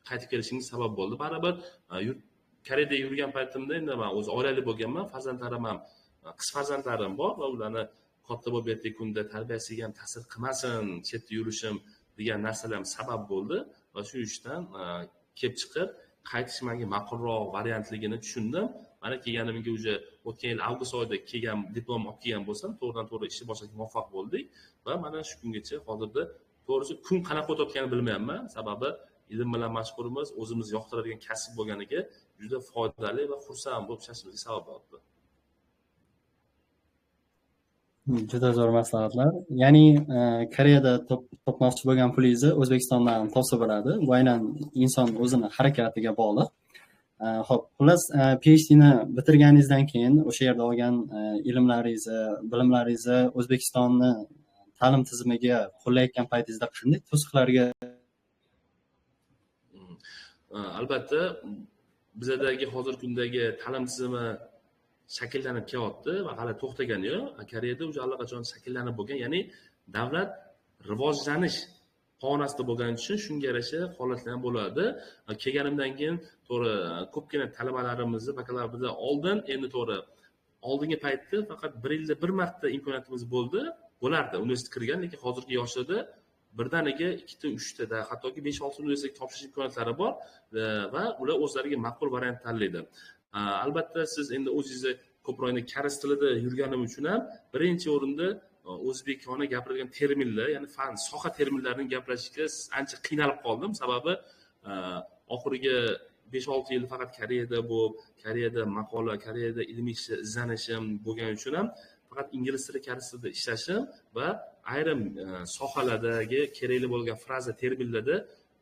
qaytib kelishimga sabab bo'ldi. Baribir Koreyada yurgan paytimda endi men o'zi oilali bo'lganman, farzandlarim ham, qiz farzandlarim bor va ularni katta bo'lib ertagi kunda tarbiyasiga ham ta'sir qilmasin, chetda yurishim degan narsalar ham sabab bo'ldi va shu ishdan kelib chiqib qaytish menga ma'qulroq variantligini tushundim. Mana kelganimga уже o'tgan yil avgust oyida kelgan, diplom olib kelgan bo'lsam, to'g'ridan to'g'ri ishni boshlashga muvaffaq bo'ldik va mana shu kungacha hozirda to'g'risi kun qanaqa o'tayotganini bilmayapman. Sababi ilm bilan mashg'ulmiz, o'zimiz yoqtiradigan kasb bo'lganiga juda foydali va xursand bo'lib ishlashimizga sabab bo'ldi. Juda zo'r maslahatlar. Ya'ni Koreyada topmoqchi bo'lgan pulingizni O'zbekistondan ham topsa bo'ladi. Bu aynan inson o'zini harakatiga bog'liq. Xo'p, xullas PhDni bitirganingizdan keyin o'sha yerda olgan ilmlaringizni, bilimlaringizni O'zbekistonni ta'lim tizimiga qo'llayotgan paytingizda qanday to'siqlarga? Albatta, Bizadagi hozirgi kundagi ta'lim tizimi shakllanib kelyapti va hali to'xtagani yo'q. Koreyada уже allaqachon shakllanib bo'lgan, ya'ni davlat rivojlanish pog'onasida bo'lgani uchun shunga yarasha holatlar ham bo'ladi. Kelganimdan keyin to'g'ri ko'pgina talabalarimizni bakalavrda oldin, endi to'g'ri oldingi paytda faqat bir yilda bir marta imkoniyatimiz bo'lardi universitetga kirgan, lekin hozirgi yoshlarda birdaniga 2ta, 3ta, hattoki 5-6 universitetga topshirish imkoniyatlari bor va ular o'zlariga ma'qul variant tanlaydi. Albatta siz endi o'zingizni ko'proq endi koreys tilida yurganim uchun ham birinchi o'rinda o'zbekona gapirilgan terminlar, ya'ni fan, soha terminlarini gaplashishga ancha qiynalib qoldim. Sababi oxirgi 5-6 yil faqat Koreyada bo'lib, Koreyada maqola, Koreyada ilmiy izlanishim bo'lgani uchun ham faqat ingliz tili, koreys tilida ishlashim va ayrim sohalardagi kerakli bo'lgan fraza, terminlarda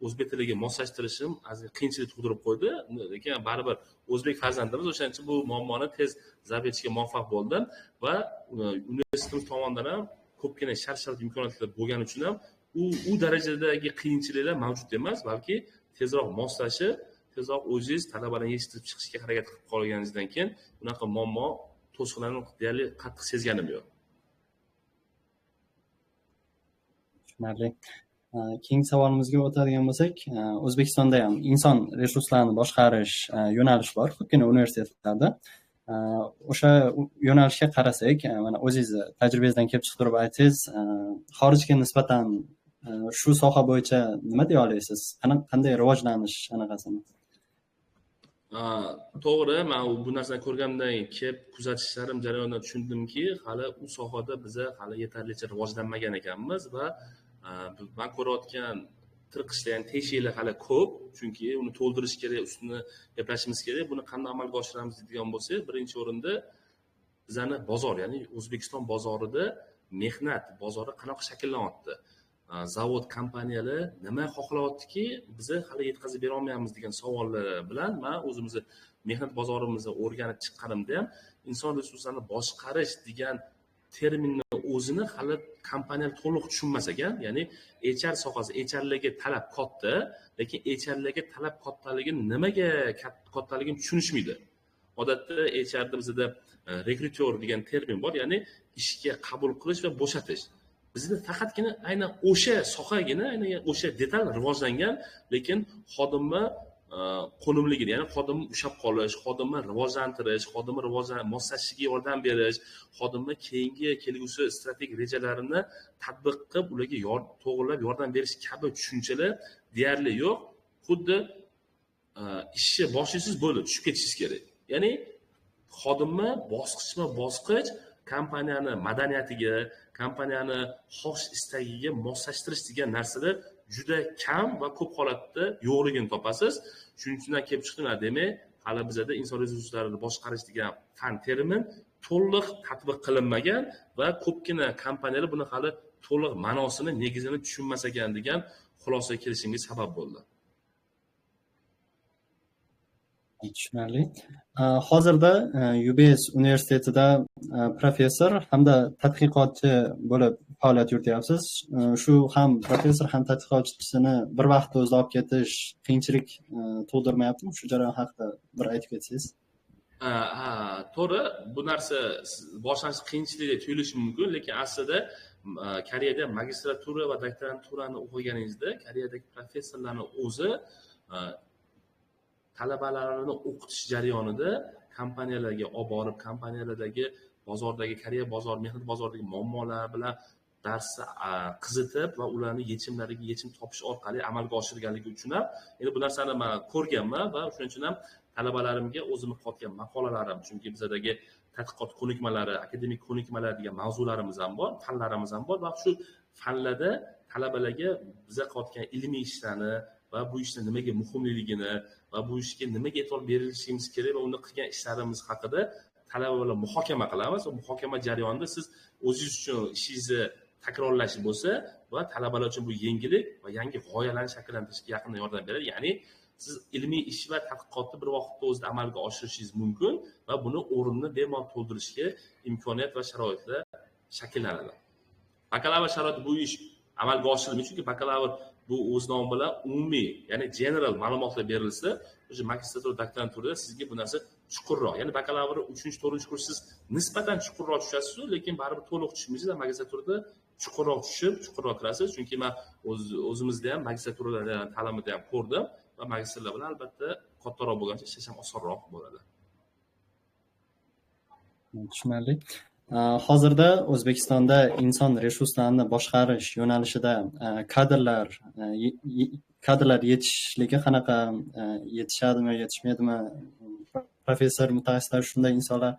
o'zbek tiliga moslashtirishim ozgina qiyinchilik tug'dirib qo'ydi. Lekin baribir o'zbek farzandimiz, o'shaning uchun bu muammoni tez zabt etishga muvaffaq bo'ldim va universitetimiz tomonidan ham ko'pgina shart-sharoit imkoniyatlar bo'lgani uchun ham u darajadagi qiyinchiliklar mavjud emas, balki tezroq moslashib, tezroq o'zingiz talabalarni yetishtirib chiqishga harakat qilib qolganingizdan keyin bunaqa muammo, to'siqlarni deyarli qattiq sezganim yo'q. Tushunarli. Keyingi savolimizga o'tadigan bo'lsak, O'zbekistonda ham inson resurslarini boshqarish yo'nalishi bor, ko'pgina universitetlarda. O'sha yo'nalishga qarasak, mana o'zingizni tajribangizdan kelib chiqib turib aytsangiz, xorijga nisbatan shu soha bo'yicha nima deya olasiz? Qanday rivojlanish anaqasini? To'g'ri, men bu narsani ko'rganimdan kelib kuzatishlarim jarayonida tushundimki, hali u sohada biza hali yetarlicha rivojlanmagan ekanmiz va men ko'rayotgan tirqishlar, ya'ni teshiklar hali ko'p, chunki uni to'ldirish kerak, ustini gaplashimiz kerak. Buni qanday amalga oshiramiz deydigan bo'lsak, birinchi o'rinda bizani bozor, ya'ni O'zbekiston bozorida mehnat bozori qanaqa shakllanyapti? Zavod, kompaniyalar nima xohlayaptiki, biza hali yetkazib bera olmayapmiz degan savollar bilan men o'zimizni mehnat bozorimizni o'rganib chiqqanimda ham inson resurslarini boshqarish degan terminni o'zini hali kompaniyalar to'liq tushunmas ekan. Ya'ni HR sohasi, HRlarga talab katta, lekin HRlarga talab kattaligini nimaga kattaligini tushunishmaydi. Odatda HRda bizda rekruter degan termin bor, ya'ni ishga qabul qilish va bo'shatish. Bizda faqatgina aynan o'sha sohagina, aynan o'sha detal rivojlangan, lekin xodimni qo'nimligini, ya'ni xodimni ushlab qolish, xodimni rivojlantirish, xodimni moslashishiga yordam berish, xodimni keyingi kelgusi strategik rejalarini tatbiq qilib, ularga to'g'rilab yordam berish kabi tushunchalar deyarli yo'q. Xuddi ishni boshlaysiz, bo'ldi, tushib ketishingiz kerak. Ya'ni xodimni bosqichma-bosqich kompaniyani madaniyatiga, kompaniyani xohish istagiga moslashtirish degan narsalar juda kam va ko'p holatda yo'qligini topasiz. Shuning uchun kelib chiqdi, demak, hali bizada inson resurslarini boshqarish degan fan termin to'liq tatbiq qilinmagan va ko'pgina kompaniyalar buni hali to'liq ma'nosini, negizini tushunmas ekan degan xulosaga kelishimga sabab bo'ldi. Tushunarli. Hozirda UBS universitetida professor hamda tadqiqotchi bo'lib faoliyat yurityapsiz. Shu ham professor ham tadqiqotchisini bir vaqtda o'zida olib ketish qiyinchilik tug'dirmayaptimi? Shu jarayon haqida bir aytib ketsangiz. Ha, to'g'ri, bu narsa boshlanish qiyinchilikdek tuyulishi mumkin, lekin aslida Koreyada magistratura va doktoranturani o'qiganingizda Koreyadagi professorlarning o'zi talabalarni o'qitish jarayonida kompaniyalarga olib borib, kompaniyalardagi bozordagi, Koreya bozori, mehnat bozoridagi muammolar bilan darsni qizitib va ularni yechimlariga yechim topish orqali amalga oshirganligi uchun ham endi bu narsani men ko'rganman va shuning uchun ham talabalarimga o'zimni qilayotgan maqolalarim, chunki bizadagi tadqiqot ko'nikmalari, akademik ko'nikmalar degan mavzularimiz ham bor, fanlarimiz ham bor va shu fanlarda talabalarga biza qilayotgan ilmiy ishlarni va bu ishni nimaga muhimligini va bu ishga nimaga e'tibor berishimiz kerak va unda qilgan ishlarimiz haqida talaba bilan muhokama qilamiz. Va muhokama jarayonida siz o'zingiz uchun ishingizni takrorlash bo'lsa va talabalar uchun bu yengillik va yangi g'oyalarni shakllantirishga yaqindan yordam beradi. Ya'ni siz ilmiy ish va tadqiqotni bir vaqtda o'zida amalga oshirishingiz mumkin va buni o'rnini bemalol to'ldirishga imkoniyat va sharoitlar shakllanadi. Bakalavr sharoiti bu ish amalga oshirilmaydi, chunki bakalavr Bu o'z nomi bilan umumiy, ya'ni general ma'lumotlar berilsa, o'sha magistratura, doktoranturada sizga bu narsa chuqurroq, ya'ni bakalavr 3-4 kurs siz nisbatan chuqurroq tushasiz, lekin baribir to'liq tushmaysiz. Magistraturada chuqurroq tushib, chuqurroq kirasiz. Chunki man o'zimizda ham magistraturada ta'limida ham ko'rdim va magistrlar bilan albatta kattaroq bo'lgancha ishlash ham osonroq bo'ladi. Tushunarli. Hozirda O'zbekistonda inson resurslarini boshqarish yo'nalishida kadrlar yetishishligi qanaqa, yetishadimi, yetishmaydimi? Professor, mutaxassislar, shunday insonlar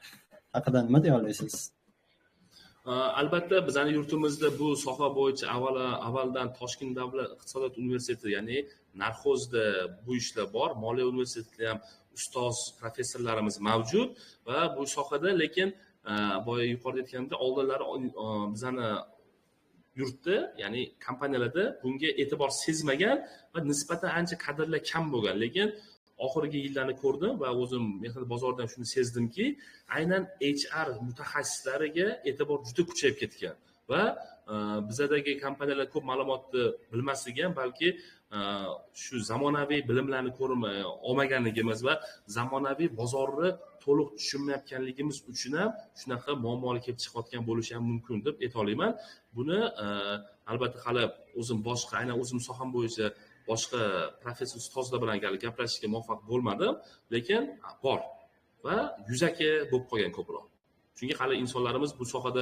haqida nima deya olasiz? Albatta, bizani yurtimizda bu soha bo'yicha avvaldan Toshkent davlat iqtisodiyot universiteti, ya'ni Нархозda bu ishlar bor, Moliya universitetida ham ustoz professorlarimiz mavjud va bu sohada, lekin boya yuqorida aytganimdek, oldinlari bizani yurtda, ya'ni kompaniyalarda bunga e'tibor sezmagan va nisbatan ancha kadrlar kam bo'lgan. Lekin oxirgi yillarni ko'rdim va o'zim mehnat bozoridan shuni sezdimki, aynan HR mutaxassislariga e'tibor juda kuchayib ketgan va bizadagi kompaniyalar ko'p ma'lumotni bilmasligi ham balki shu zamonaviy bilimlarni ko'rmay olmaganligimiz va zamonaviy bozorni to'liq tushunmayotganligimiz uchun ham shunaqa muammolar kelib chiqayotgan bo'lishi ham mumkin deb ayta olaman. Buni albatta hali o'zim boshqa, aynan o'zim soham bo'yicha boshqa professor ustozlar bilan gaplashishga muvaffaq bo'lmadim, lekin bor va yuzaki bo'lib qolgan ko'proq. Chunki hali insonlarimiz bu sohada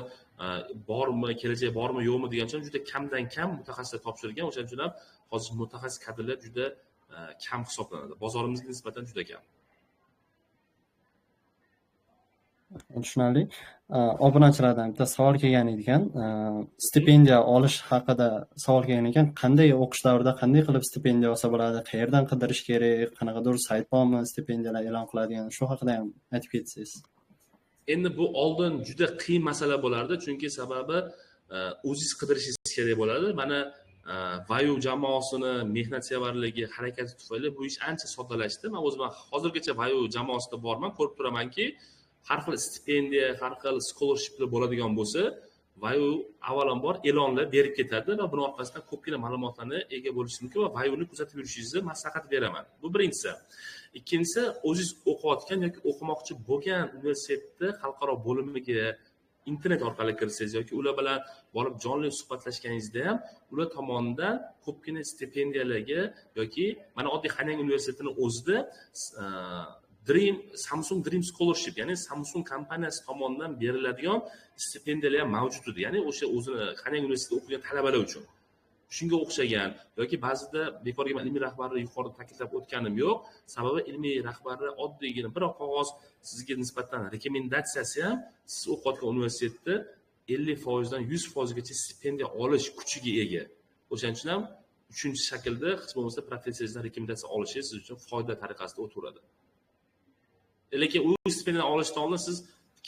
bormi, kelajak bormi, yo'qmi degan uchun juda kamdan kam mutaxassislar topshirgan. O'shaning uchun ham hozir mutaxassis kadrlar juda kam hisoblanadi, bozorimizga nisbatan juda kam. Tushunarli. Obunachilardan bitta savol kelgan ekan, stipendiya olish haqida savol kelgan ekan. Qanday o'qish davrida qanday qilib stipendiya olsa bo'ladi, qayerdan qidirish kerak, qanaqadir sayt bormi stipendiyalar e'lon qiladigan, shu haqida ham aytib ketsangiz. Endi bu oldin juda qiyin masala bo'lardi, chunki sababi o'zingiz qidirishingiz kerak bo'ladi. Mana Vayu jamoasini mehnatsevarligi, harakati tufayli bu ish ancha soddalashdi. Man o'zim hozirgacha Vayu jamoasida borman, ko'rib turamanki, har xil stipendiya, har xil scholarshiplar bo'ladigan bo'lsa, Vayu avvalambor e'lonlar berib ketadi va buni orqasidan ko'pgina ma'lumotlarni ega bo'lishingiz mumkin va Vayuni kuzatib yurishingizni maslahat beraman. Bu birinchisi. Ikkinchisi, o'zingiz o'qiyotgan yoki o'qimoqchi bo'lgan universitetni xalqaro bo'limiga internet orqali kirsangiz yoki ular bilan borib jonli suhbatlashganingizda ham ular tomonidan ko'pgina stipendiyalarga yoki mana oddiy Hanyang universitetini o'zida Dream Samsung Dream Scholarship, ya'ni Samsung kompaniyasi tomonidan beriladigan stipendiyalar ham mavjud edi, ya'ni o'sha o'zini Hanyang universitetida o'qigan talabalar uchun. Shunga o'xshagan yoki ba'zida bekorga man ilmiy rahbarni yuqorida ta'kidlab o'tganim yo'q, sababi ilmiy rahbarni oddiygina bir qog'oz sizga nisbatan rekomendatsiyasi ham siz o'qiyotgan universitetda 50%dan 100%gacha stipendiya olish kuchiga ega. O'shaning uchun ham uchinchi shaklda hech bo'lmasa professoringizdan rekomendatsiya olishingiz siz uchun foyda tariqasida o'taveradi. Lekin u stipendiyani olishdan oldin siz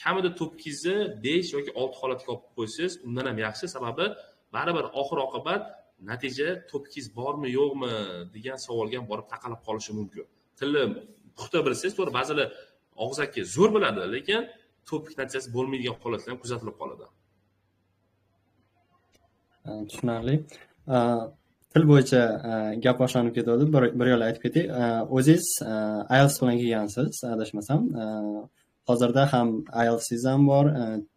kamida to'pkingizni 5 yoki 6 holatga olib qo'ysangiz undan ham yaxshi, sababi baribir oxir oqibat natija to'pkingiz bormi yo'qmi degan savolga ham borib taqalib qolishi mumkin. Tilni puxta bilsangiz, to'g'ri, ba'zilar og'zaki zo'r biladi, lekin to'pik natijasi bo'lmaydigan holatlar ham kuzatilib qoladi. Tushunarli. Til bo'yicha gap boshlanib ketdi, bir yo'la aytib ketay. O'zingiz IELTS bilan kelgansiz, adashmasam. Hozirda ham IELTSingiz ham bor,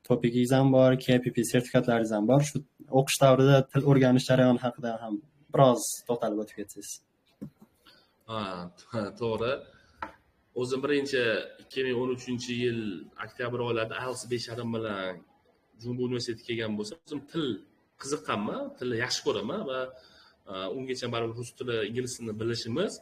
TOPIKingiz ham bor, KPP sertifikatlaringiz ham bor. Shu o'qish davrida til o'rganish jarayoni haqida ham biroz to'xtalib o'tib ketsangiz. Ha, to'g'ri. O'zim birinchi 2013-yil oktyabr oylarida IELTS 5,5 bilan Jumbo universitetiga kelgan bo'lsam, o'zim til qiziqqanman, tilni yaxshi ko'raman va ungacha baribir rus tili, ingliz tilini bilishimiz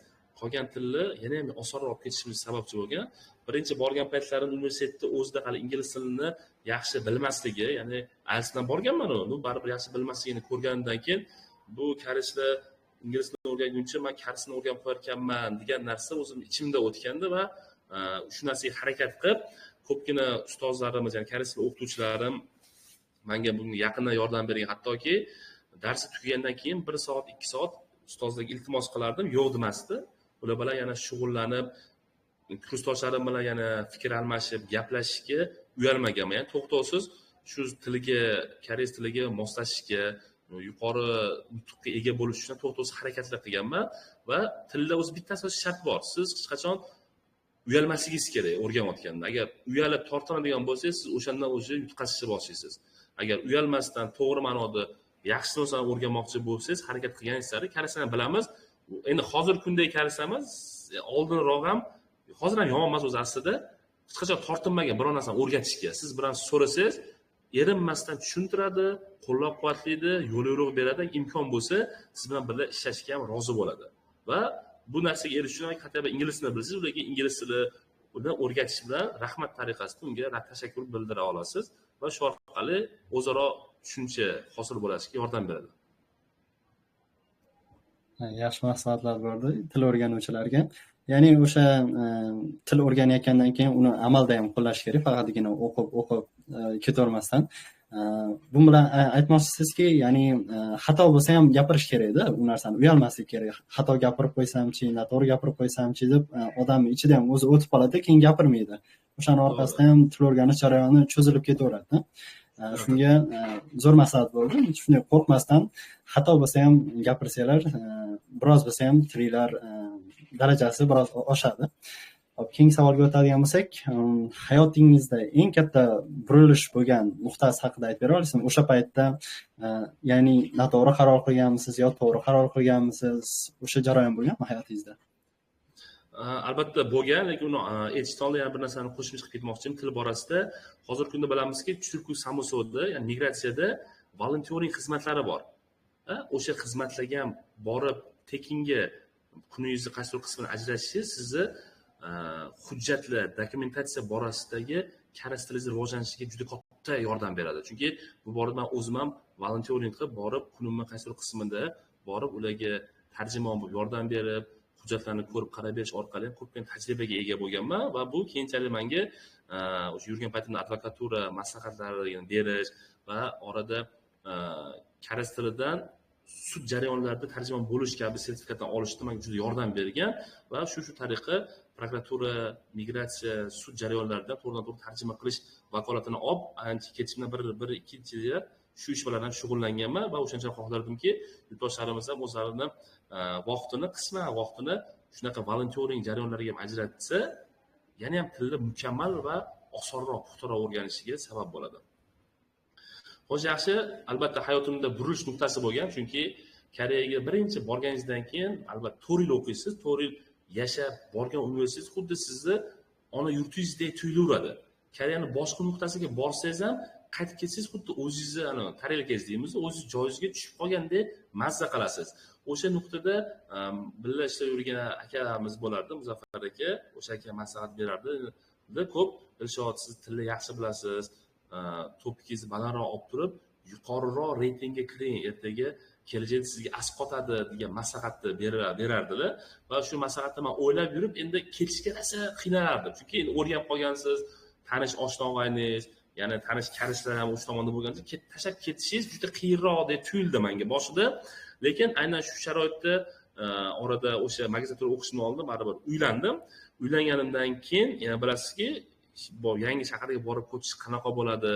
qolgan tilni yana ham osonroq olib ketishimiz sababchi bo'lgan. Birinchi borgan paytlarim universitetda o'zida hali ingliz tilini yaxshi bilmasligi, ya'ni IELTS bilan borganman, u baribir yaxshi bilmasligini ko'rganimdan keyin bu koreyslar ingliz tilini o'rganguncha man koreys tilini o'rganib qo'yarkanman degan narsa o'zim ichimda o'tgandi va shu narsaga harakat qilib ko'pgina ustozlarimiz, ya'ni koreys tili o'qituvchilarim menga bunga yaqindan yordam bergan. Hattoki darsi tugagandan keyin 1 soat 2 soat ustozlarga iltimos qilardim, yo'q demasdi. Ular bilan yana shug'ullanib, kursdoshlarim bilan yana fikr almashib, gaplashishga uyalmaganman. Ya'ni to'xtovsiz shu tiliga, koreys tiliga moslashishga, yuqori yutuqqa ega bo'lish uchun to'xtovsiz harakatlar qilganman. Va tilda o'zi bitta asosiy shart bor. Siz hech qachon uyalmasligingiz kerak o'rganayotganda. Agar uyalib tortinadigan bo'lsangiz, siz o'shandan o'sha yutqazishni boshlaysiz. Agar uyalmasdan to'g'ri ma'noda yaxshi narsani o'rganmoqchi bo'lsangiz, harakat qilganingiz sari koreysani bilamiz. Endi hozir kundagi koreysamiz oldinroq ham, hozir ham yomon emas o'zi aslida. Hech qachon tortinmagan biror narsani o'rgatishga. Siz bir narsa so'rasangiz, erinmasdan tushuntiradi, qo'llab-quvvatlaydi, yo'l-yo'riq beradi, imkon bo'lsa siz bilan birga ishlashga ham rozi bo'ladi. Va bu narsaga erishish uchun hatto ingliz tilini bilsangiz, ularga ingliz tilini o'rgatish bilan rahmat tariqasida unga tashakkur bildira olasiz va shu orqali o'zaro tushuncha hosil bo'lishiga yordam beradi. Yaxshi maslahatlar bo'ldi til o'rganuvchilarga. Ya'ni o'sha til o'rganayotgandan keyin uni amalda ham qo'llash kerak, faqatgina o'qib ketavermasdan. Bu bilan aytmoqchisizki, ya'ni xato bo'lsa ham gapirish kerakda, u narsani uyalmaslik kerak. Xato gapirib qo'ysamchi, noto'g'ri gapirib qo'ysamchi deb odam ichida ham o'zi o'tib qoladi, keyin gapirmaydi. O'shani orqasidan ham til o'rganish jarayoni cho'zilib ketaveradi. Shunga zo'r maslahat bo'ldi. Shunday qo'rqmasdan xato bo'lsa ham gapirsanglar, biroz bo'lsa ham tilinglar darajasi biroz oshadi. Hop, keyingi savolga o'tadigan bo'lsak, hayotingizda eng katta burilish bo'lgan nuqtasi haqida aytib bera olasizmi? O'sha paytda, ya'ni noto'g'ri qaror qilganmisiz yo to'g'ri qaror qilganmisiz? O'sha jarayon bo'lganmi hayotingizda? Albatta bo'lgan, lekin uni aytishdan oldin yana bir narsani qo'shimcha qilib ketmoqchiman til borasida. Hozirgi kunda bilamizki, Churku Samusoda, ya'ni migratsiyada volontyoring xizmatlari bor. O'sha xizmatlarga ham borib tekinga kuningizni qaysidir qismini ajratishingiz sizni hujjatlar, dokumentatsiya borasidagi koreys tilingizni rivojlanishiga juda katta yordam beradi. Chunki bu borada men o'zim ham volontyoring qilib borib, kunimni qaysidir qismida borib ularga tarjimon bo'lib yordam berib, hujjatlarni ko'rib qarab berish orqali ko'pgina tajribaga ega bo'lganman va bu keyinchalik menga o'sha yurgan paytimda advokatura maslahatlarini berish va orada koreys tilidan sud jarayonlarida tarjimon bo'lish kabi sertifikatdan olishda menga juda yordam bergan va shu tariqa prokuratura, migratsiya, sud jarayonlarida to'g'ridan-to'g'ri tarjima qilish vakolatini olib, ancha ketishimdan 1-2 yil shu ish bilan ham shug'ullanganman va o'shancha xohlardimki, yurtdoshlarimiz ham o'zlarini vaqtini, qisman vaqtini shunaqa volontyoring jarayonlariga ham ajratsa, yana ham tilni mukammal va osonroq, puxtaroq o'rganishiga sabab bo'ladi. Xo'sh, yaxshi, albatta hayotimda burilish nuqtasi bo'lgan, chunki Koreyaga birinchi borganingizdan keyin albatta 4 yil o'qiysiz, 4 yil yashab borgan universitet xuddi sizni ona yurtingizdek tuyulaveradi. Koreyaning boshqa nuqtasiga borsangiz ham qaytib kelsangiz xuddi o'zingizni ana tarelkangiz deymiz, o'zingiz joyingizga tushib qolgandek mazza qilasiz. O'sha nuqtada birga ishlab yurgan akamiz bo'lardi, Muzaffar aka, o'sha aka maslahat berardi. Ko'p Dilshod, siz tilni yaxshi bilasiz, topikingizni balandroq olib turib, yuqoriroq reytingga kiring, ertaga kelajakda sizga asqotadi degan maslahatni berardilar va shu maslahatni men o'ylab yurib, endi ketishga rosa qiynalardim. Chunki endi o'rganib qolgansiz, tanish oshna og'ayningiz, ya'ni tanish karishlar ham o'sha tomonda bo'lgan uchun tashlab ketishingiz juda qiyinroq deb tuyuldi menga boshida. Lekin aynan shu sharoitda orada o'sha magistratura o'qishimdan oldin baribir uylandim. Uylanganimdan keyin yana bilasizki, yangi shaharga borib ko'chish qanaqa bo'ladi,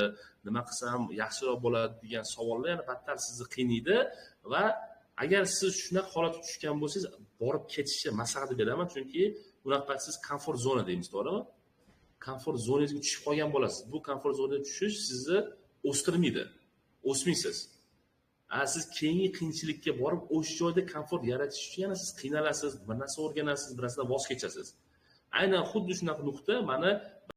nima qilsam yaxshiroq bo'ladi degan savollar yana battar sizni qiynaydi va agar siz shunaqa holatga tushgan bo'lsangiz, borib ketishni maslahat beraman, chunki unaqa siz komfort zona deymiz, to'g'rimi? Komfort zonangizga tushib qolgan bo'lasiz. Bu komfort zonaga tushish sizni o'stirmaydi, o'smaysiz. Siz keyingi qiyinchilikka borib o'sha joyda komfort yaratish uchun yana siz qiynalasiz, bir narsa o'rganasiz, bir narsadan voz kechasiz. Aynan xuddi shunaqa nuqta meni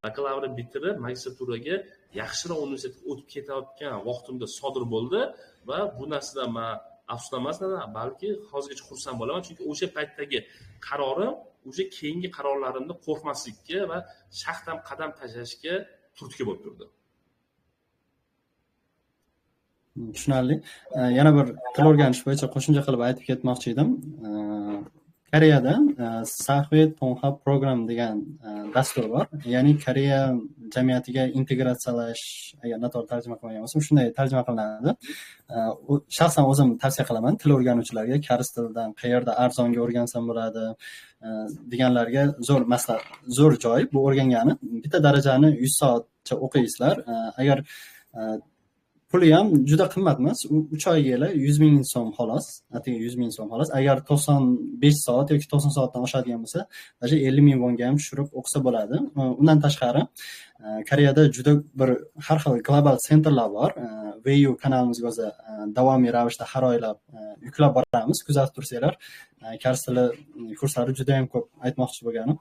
bakalavriat bitirib magistraturaga yaxshiroq universitetga o'tib ketayotgan vaqtimda sodir bo'ldi va bu narsadan men afsuslanmasdan, balki hozirgacha xursand bo'laman, chunki o'sha paytdagi qarorim o'sha keyingi qarorlarimni qo'rqmaslikka va shaxsan qadam tashlashga turtki bo'lib turdi. Tushunarli. Yana bir til o'rganish bo'yicha qo'shimcha qilib aytib ketmoqchi edim. Koreyada Sahve Tonghap Program degan dastur bor. Ya'ni Koreya jamiyatiga integratsiyalash, agar noto'g'ri tarjima qilmagan bo'lsam, shunday tarjima qilinadi. Shaxsan o'zim tavsiya qilaman til o'rganuvchilarga, koreys tilidan qayerda arzonga o'rgansam bo'ladi deganlarga zo'r maslahat, zo'r joy bu o'rgangani. Bitta darajani 100 soatcha o'qiysizlar. Agar Puli ham juda qimmat emas. 3 oyga 100 ming so'm xolos. Atigi 100 ming so'm xolos. Agar 95 soat yoki 90 soatdan oshadigan bo'lsa, даже 50 ming vonga ham tushirib o'qisa bo'ladi. Undan tashqari, Koreyada juda bir har xil global sentrlar bor. VU kanalimizga o'zi davomiy ravishda har oylab yuklab boramiz. Kuzatib tursanglar, koreys tili kurslari juda ham ko'p aytmoqchi bo'lganim.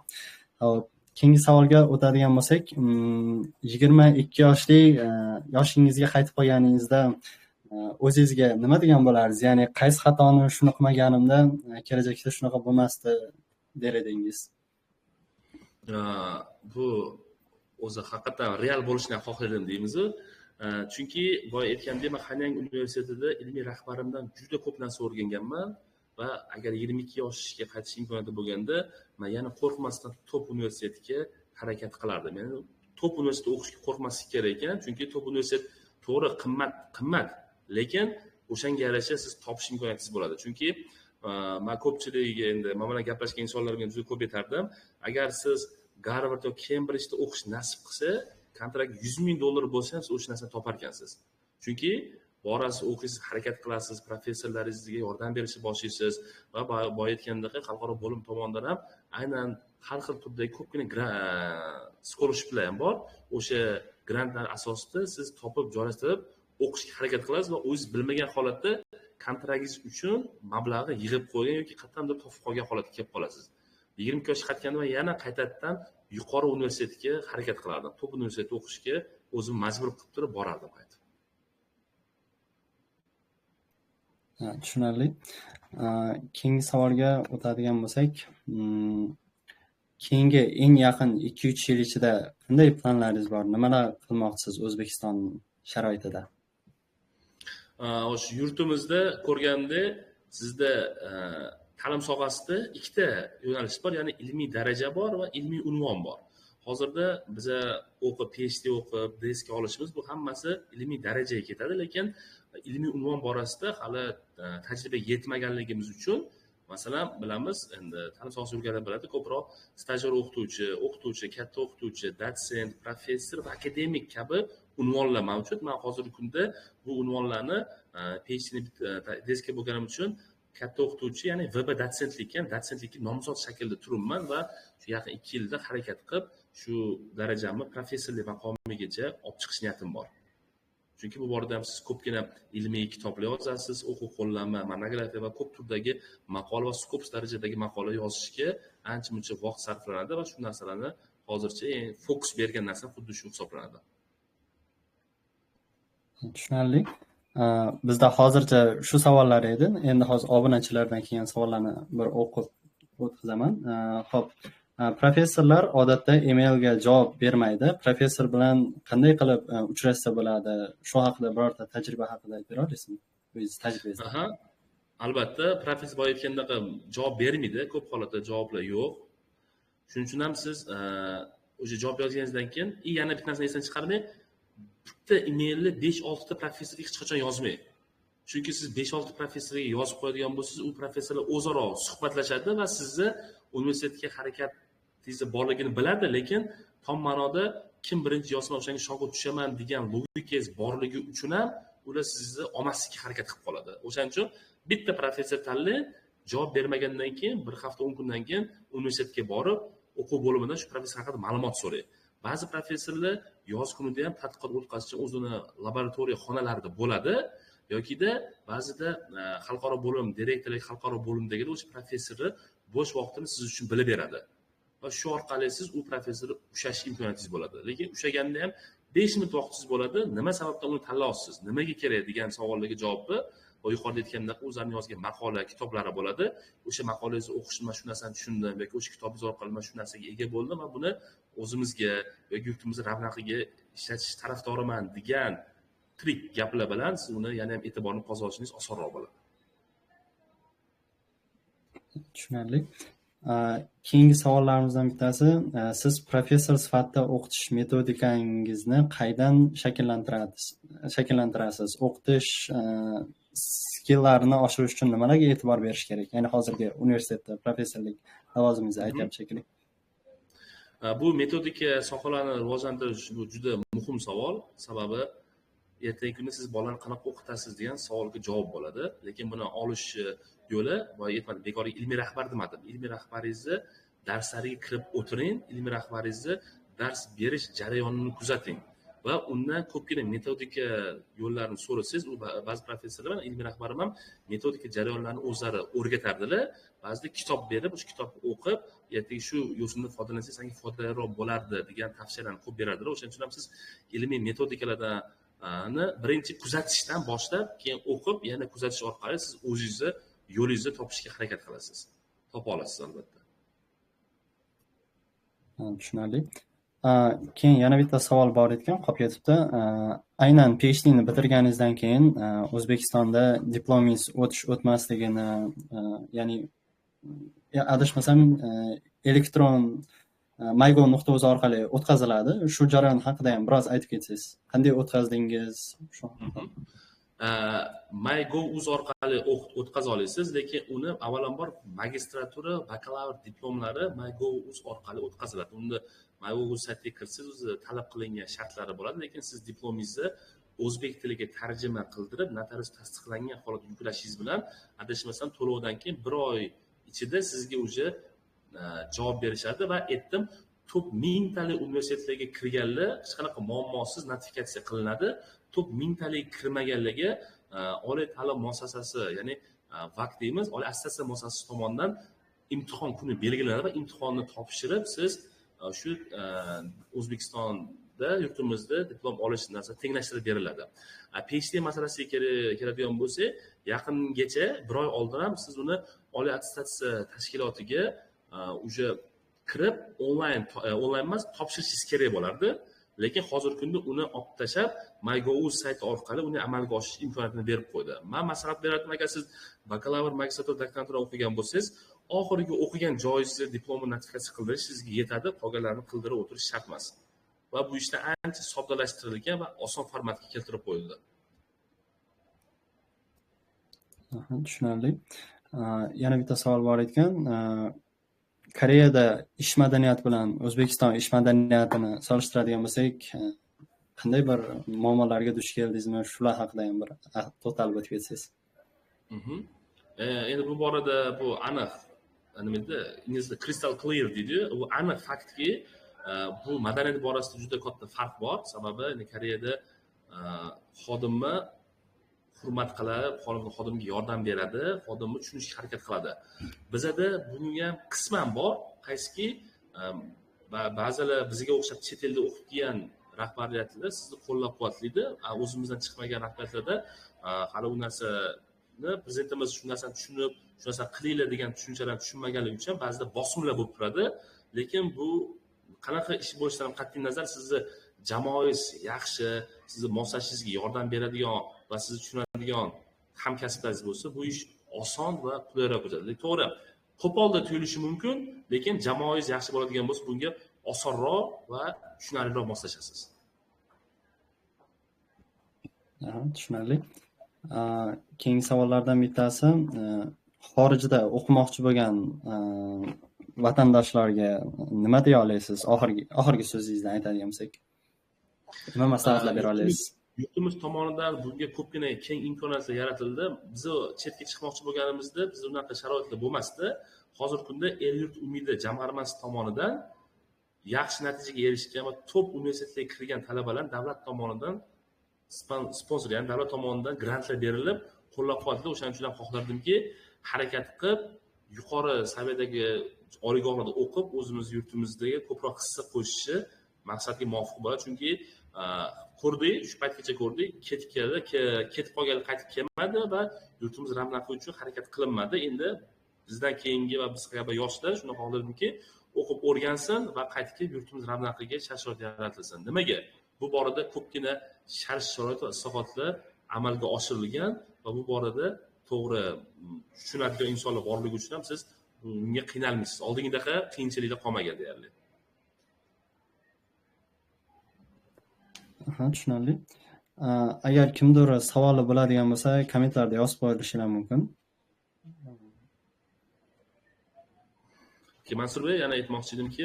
Hop, keyingi savolga o'tadigan bo'lsak, 22 yoshli yoshingizga qaytib qolganingizda o'zingizga nima degan bo'lardingiz? Ya'ni qaysi xatoni shuni qilmaganimda kelajakda shunaqa bo'lmasdi der edingiz? Bu o'zi haqiqatan real bo'lishini xohlardim deymiz-ku. Chunki boya aytgandek, men Hanyang universitetida ilmiy rahbarimdan juda ko'p narsa o'rganganman va agar 22 yoshga qaytish imkoniyati bo'lganda, men yana qo'rqmasdan top universitetga harakat qilardim. Ya'ni top universitetda o'qishga qo'rqmaslik kerak ekan, chunki top universitet to'g'ri qimmat, lekin o'shanga yarasha siz topish imkoniyatingiz bo'ladi. Chunki men ko'pchiligiga endi men bilan gaplashgan insonlar bilan juda ko'p aytardim, agar siz Garvard yoki Kembridjda o'qish nasib qilsa, kontrakt $100 ming bo'lsa ham siz o'sha narsani topar ekansiz. Chunki borasiz, o'qiysiz, harakat qilasiz, professorlaringizga yordam berishni boshlaysiz va boya aytgandek xalqaro bo'lim tomonidan ham aynan har xil turdagi ko'pgina scholarshiplar ham bor. O'sha grantlar asosida siz topib, joylashtirib o'qishga harakat qilasiz va o'zingiz bilmagan holatda kontraktingiz uchun mablag'ni yig'ib qo'ygan yoki qayerdandir topib qolgan holatga kelib qolasiz. 22 yoshga qaytganda men yana qaytadan yuqori universitetga harakat qilardim. Top universitetda o'qishga o'zim majbur qilib turib borardim qaytib. Tushunarli. Keyingi savolga o'tadigan bo'lsak, keyingi eng yaqin 2-3 yil ichida qanday planlaringiz bor? Nimalar qilmoqchisiz O'zbekiston sharoitida? O'sha yurtimizda ko'rganda sizda ta'lim sohasida ikkita yo'nalish bor, ya'ni ilmiy daraja bor va ilmiy unvon bor. Hozirda biza o'qib, PhD o'qib, DSK olishimiz bu hammasi ilmiy darajaga ketadi, lekin ilmiy unvon borasida hali tajriba yetmaganligimiz uchun, masalan, bilamiz, endi ta'lim sohasida yurganlar biladi, ko'proq stajyor o'qituvchi, o'qituvchi, katta o'qituvchi, dotsent, professor va akademik kabi unvonlar mavjud. Men hozirgi kunda bu unvonlarni PhDni DSK bo'lganim uchun katta o'qituvchi, ya'ni VB dotsentlikka, dotsentlikka nomzod shaklida turibman va shu yaqin 2 yilda harakat qilib shu darajamni professorlik maqomigacha olib chiqish niyatim bor. Chunki bu borada ham siz ko'pgina ilmiy kitoblar yozasiz, o'quv qo'llanma, monografiya va ko'p turdagi maqola va Scopus darajadagi maqola yozishga ancha-muncha vaqt sarflanadi va shu narsalarni hozircha fokus bergan narsa xuddi shu hisoblanadi. Tushunarli. Bizda hozircha shu savollar edi. Endi hozir obunachilardan kelgan savollarni bir o'qib o'tkazaman. Xo'p, professorlar odatda emailga javob bermaydi. Professor bilan qanday qilib uchrashsa bo'ladi? Shu haqida birorta tajriba haqida aytib bera olasizmi? O'zingiz tajribangiz. Aha. Albatta, professor boya aytgandaqa javob bermaydi, ko'p holatda javoblar yo'q. Shuning uchun ham siz o'sha javob yozganingizdan keyin yana bitta narsani esdan chiqarmang. Bitta emailni 5-6 ta professorga hech qachon yozmang. Chunki siz 5-6 professorga yozib qo'yadigan bo'lsangiz, u professorlar o'zaro suhbatlashadi va sizni universitetga harakatingiz borligini biladi, lekin tom ma'noda kim birinchi yozsa o'shanga shogird tushaman degan logikangiz borligi uchun ham ular sizni olmaslikka harakat qilib qoladi. O'shaning uchun bitta professor tanlang, javob bermagandan keyin bir hafta 10 kundan keyin universitetga borib, o'quv bo'limidan shu professor haqida ma'lumot so'rang. Ba'zi professorlar yoz kunida ham tadqiqot o'tkazish uchun o'zini laboratoriya xonalarida bo'ladi yokida ba'zida xalqaro bo'lim direktori, xalqaro bo'limdagilar o'sha professorni bo'sh vaqtini siz uchun bilib beradi. Va shu orqali siz u professorni ushlash imkoniyatingiz bo'ladi. Lekin ushlaganda ham 5 minut vaqtingiz bo'ladi. Nima sababdan uni tanlayapsiz? Nimaga kerak degan savollarga javobni va yuqorida aytgandek o'zlarini yozgan maqola, kitoblari bo'ladi. O'sha maqolangizni o'qishim, men shu narsani tushundim yoki o'sha kitobingiz orqali men shu narsaga ega bo'ldim va buni o'zimizga yoki yurtimiz ravnaqiga ishlatish tarafdoriman degan trik gaplar bilan siz uni yana ham e'tiborni qozonishingiz osonroq bo'ladi. Tushunarli. Keyingi savollarimizdan bittasi, siz professor sifatida o'qitish metodikangizni qaydan shakllantirasiz? O'qitish skilllarini oshirish uchun nimalarga e'tibor berish kerak? Ya'ni hozirgi universitetda professorlik lavozimingizni aytyapti shekilli. Bu metodika sohalarini rivojlantirish bu juda muhim savol. Sababi Ertangi kunda siz bolani qanaqa o'qitasiz degan savolga javob bo'ladi. Lekin buni olish yo'li, boya aytmadim, bekorga ilmiy rahbar demadim. Ilmiy rahbaringizni darslariga kirib o'tiring, ilmiy rahbaringizni dars berish jarayonini kuzating va undan ko'pgina metodika yo'llarini so'rasangiz, u ba'zi professorlar, ilmiy rahbarim ham metodika jarayonlarini o'zlari o'rgatardilar. Ba'zida kitob berib, o'sha kitobni o'qib, ertaga shu yo'sinda foydalansangiz senga foydaliroq bo'lardi degan tavsiyalarni ko'p berardilar. O'shaning uchun ham siz ilmiy metodikalardan birinchi kuzatishdan boshlab, keyin o'qib, yana kuzatish orqali siz o'zingizni yo'lingizni topishga harakat qilasiz. Topa olasiz albatta. Tushunarli. Keyin yana bitta savol bor ekan, qolib ketibdi. Aynan PhDni bitirganingizdan keyin O'zbekistonda diplomingiz o'tish o'tmasligini, ya'ni adashmasam elektron mygov.uz orqali o'tkaziladi. Shu jarayon haqida ham biroz aytib ketsangiz. Qanday o'tkazdingiz? Shu mygov.uz orqali o'tkaza olasiz, lekin uni avvalambor magistratura, bakalavr diplomlari mygov.uz orqali o'tkaziladi. Unda mygov.uz saytiga kirsangiz, o'zi talab qilingan shartlari bo'ladi, lekin siz diplomingizni o'zbek tiliga tarjima qildirib, notarius tasdiqlangan holatda yuklashingiz bilan, adashmasam to'lovdan keyin 1 oy ichida sizga уже javob berishadi va aytdim, top 1000 talik universitetlarga kirganlar hech qanaqa muammosiz notifikatsiya qilinadi. Top 1000 talik kirmaganlarga oliy ta'lim muassasasi, ya'ni VAK deymiz, oliy attestatsiya muassasasi tomonidan imtihon kuni belgilanadi va imtihonni topshirib siz shu O'zbekistonda, yurtimizda diplom olish narsa tenglashtirib beriladi. PhD masalasiga keladigan bo'lsak, yaqingacha 1 oy oldin ham siz uni oliy attestatsiya tashkilotiga уже kirib onlayn emas topshirishingiz kerak bo'lardi. Lekin hozirgi kunda uni olib tashlab, mygov.uz sayti orqali uni amalga oshirish imkoniyatini berib qo'ydi. Men maslahat berardim, agar siz bakalavr, magistratura, doktorantura o'qigan bo'lsangiz, oxirgi o'qigan joyingizni diplomini notifikatsiya qildirish sizga yetadi, qolganlarini qildirib o'tirish shart emas. Va bu ishlar ancha soddalashtirilgan va oson formatga keltirib qo'yildi. Tushunarli. Yana bitta savol bor ekan. Koreyada ish madaniyati bilan O'zbekiston ish madaniyatini solishtiradigan bo'lsak, qanday bir muammolarga duch keldingizmi? Shular haqida ham bir to'xtalib o'tib ketsangiz. Endi bu borada bu aniq, nima deydi, inglizda crystal clear deydi. Bu aniq faktki, bu madaniyat borasida juda katta farq bor. Sababi endi Koreyada xodimni hurmat qiladi, xodimga yordam beradi, xodimni tushunishga harakat qiladi. Bizada bunga ham qisman bor, qaysiki ba'zilar bizga o'xshab chet elda o'qib kelgan rahbariyatlar sizni qo'llab-quvvatlaydi. O'zimizdan chiqmagan rahbariyatlarda hali u narsani prezidentimiz shu narsani tushunib, shu narsani qilinglar degan tushunchalarni tushunmaganligi uchun ba'zida bosimlar bo'lib turadi. Lekin bu qanaqa ish bo'lishidan qat'iy nazar sizni jamoangiz yaxshi, sizni moslashingizga yordam beradigan va sizni tushunadigan hamkasblaringiz bo'lsa, bu ish oson va qulayroq o'tadi. To'g'ri, qo'polda tuyulishi mumkin, lekin jamoangiz yaxshi bo'ladigan bo'lsa, bunga osonroq va tushunarliroq moslashasiz. Tushunarli. Keyingi savollardan bittasi, xorijda o'qimoqchi bo'lgan vatandoshlarga nima deya olasiz? Oxirgi so'zingizni aytadigan bo'lsak, nima maslahatlar bera olasiz? Yurtimiz tomonidan bunga ko'pgina keng imkoniyatlar yaratildi. Biz chetga chiqmoqchi bo'lganimizda bizda unaqa sharoitlar bo'lmasdi. Hozirgi kunda El yurt umidi jamg'armasi tomonidan yaxshi natijaga erishgan va top universitetlarga kirgan talabalar davlat tomonidan sponsor, ya'ni davlat tomonidan grantlar berilib, qo'llab-quvvatlanadi. O'shaning uchun ham xohlardimki, harakat qilib, yuqori saviyadagi oliygohlarda o'qib, o'zimiz yurtimizdagi ko'proq hissa qo'shishi maqsadga muvofiq bo'ladi. Chunki ko'rdik, shu paytgacha ko'rdik, ketib keldi, ketib qolganlar qaytib kelmadi va yurtimiz ravnaqi uchun harakat qilinmadi. Endi bizdan keyingi va biz kabi yoshlar shuni xohlardimki, o'qib o'rgansin va qaytib kelib yurtimiz ravnaqiga shart-sharoit yaratilsin. Nimaga? Bu borada ko'pgina shart-sharoit va islohotlar amalga oshirilgan va bu borada to'g'ri tushunadigan insonlar borligi uchun ham siz bunga qiynalmaysiz. Oldingidaqa qiyinchiliklar qolmagan deyarli. Tushunarli. Agar kimdir savoli bo'ladigan bo'lsa, kommentlarda yozib qo'yishingiz mumkin. Mansurbek, yana aytmoqchi edimki,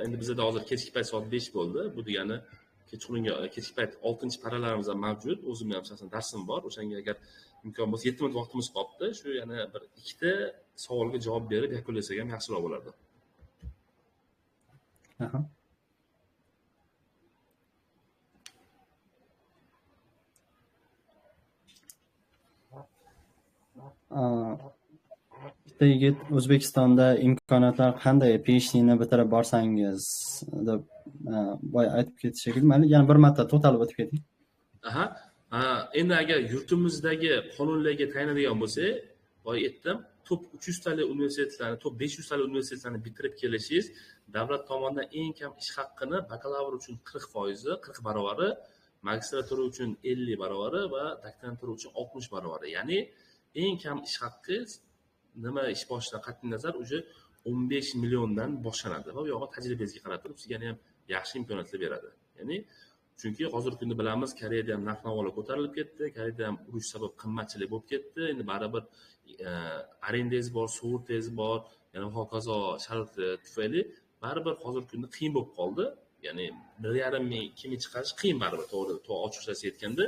endi bizda hozir kechki payt soat 5 bo'ldi. Bu degani Kechqurungi kechki payt 6-paralarimiz ham mavjud. O'zimni ham shaxsan darsim bor. O'shanga agar imkon bo'lsa 7 minut vaqtimiz qolibdi. Shu yana bir ikkita savolga javob berib yakunlasak ham yaxshiroq bo'lardi. Aha. Bitta yigit O'zbekistonda imkoniyatlar qanday, PhDni bitirib borsangiz deb boya aytib ketish shekilli. Mayli, yana bir marta to'xtalib o'tib keting. Aha. Endi agar yurtimizdagi qonunlarga tayanadigan bo'lsak, boya aytdim, top 300 talik universitetlarni, top 500 talik universitetlarni bitirib kelishingiz davlat tomonidan eng kam ish haqqini bakalavr uchun 40%, 40 barovari, magistratura uchun 50 barovari va doktorantura uchun 60 barovari. Ya'ni eng kam ish haqqi nima ish boshidan qat'iy nazar уже 15 milliondan boshlanadi va u yog'i tajribangizga qarab turib sizga ham yaxshi imkoniyatlar beradi. Ya'ni chunki hozirgi kunda bilamiz, Koreyada ham narx-navolar ko'tarilib ketdi, Koreyada ham urush sabab qimmatchilik bo'lib ketdi. Endi baribir arendangiz bor, sug'urtangiz bor, yana hokazo sharoitlar tufayli baribir hozirgi kunda qiyin bo'lib qoldi. Ya'ni 1,5 ming, 2 ming chiqarish qiyin baribir, to'g'ri, ochiqchasi aytganda.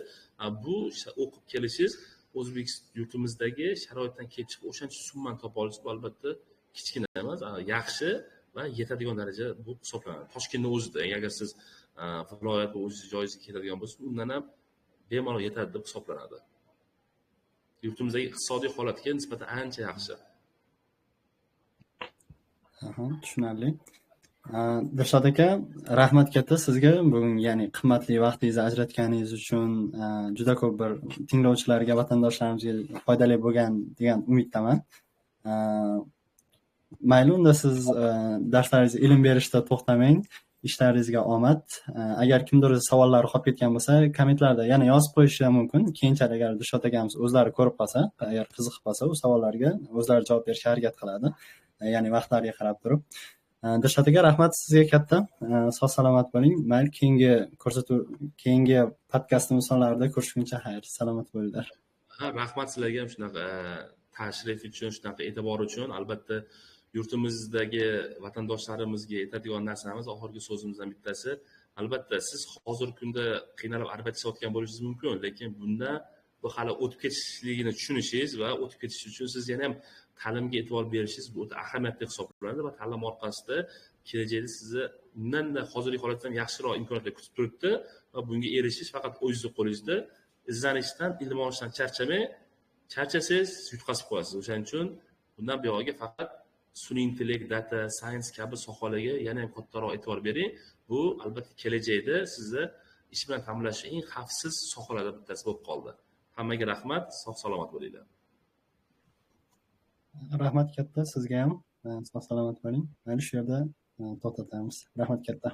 Bu o'qib kelishingiz O'zbekiston yurtimizdagi sharoitdan kelib chiqib o'shancha summani topa olish bu albatta kichkina emas, yaxshi va yetadigan daraja bo'lib hisoblanadi. Toshkentning o'zida, agar siz viloyat va o'z joyingizga keladigan bo'lsangiz, undan ham bemalol yetadi deb hisoblanadi. Yurtimizdagi iqtisodiy holatga nisbatan ancha yaxshi. Aha, tushunarli. Dilshod aka, rahmat katta sizga bugun, ya'ni qimmatli vaqtingizni ajratganingiz uchun juda ko'p bir tinglovchilarga, vatandoshlarimizga foydali bo'lgan degan umiddaman. Mayli, unda siz darslaringizni ilm berishda to'xtamang, ishlaringizga omad. Agar kimdir savollari qolib ketgan bo'lsa, kommentlarda yana yozib qo'yishi ham mumkin. Keyinchalik agar Dilshod akamiz o'zlari ko'rib qolsa, agar qiziqib qolsa, u savollarga o'zlari javob berishga harakat qiladi. Ya'ni vaqtlariga qarab turib. Dilshod aka, rahmat sizga katta. Sog' salomat bo'ling. Mayli, keyingi ko'rsatuv, keyingi podkastimiz sonlarida ko'rishguncha xayr, salomat bo'linglar. Ha, rahmat sizlarga ham shunaqa tashrif uchun, shunaqa e'tibor uchun. Albatta yurtimizdagi vatandoshlarimizga aytadigan narsamiz, oxirgi so'zimizdan bittasi, albatta siz hozirgi kunda qiynalib arbata ishlayotgan bo'lishingiz mumkin, lekin bunda bu hali o'tib ketishligini tushunishingiz va o'tib ketish uchun siz yana ham ta'limga e'tibor berishingiz bu o'ta ahamiyatli hisoblanadi va ta'lim orqasida kelajakda sizni undan-da hozirgi holatdan yaxshiroq imkoniyatlar kutib turibdi va bunga erishish faqat o'zingizni qo'lingizda. Izlanishdan, ilm olishdan charchamang, charchasangiz yutqazib qo'yasiz. O'shaning uchun bundan buyog'iga faqat sun'iy intellekt, data science kabi sohalarga yana ham kattaroq e'tibor bering. Bu albatta kelajakda sizni ish bilan ta'minlash eng xavfsiz sohalardan bittasi bo'lib qoldi. Hammaga rahmat, sog' salomat bo'linglar. Rahmat katta sizga ham, sog' salomat bo'ling. Mana shu yerda to'xtatamiz. Rahmat katta.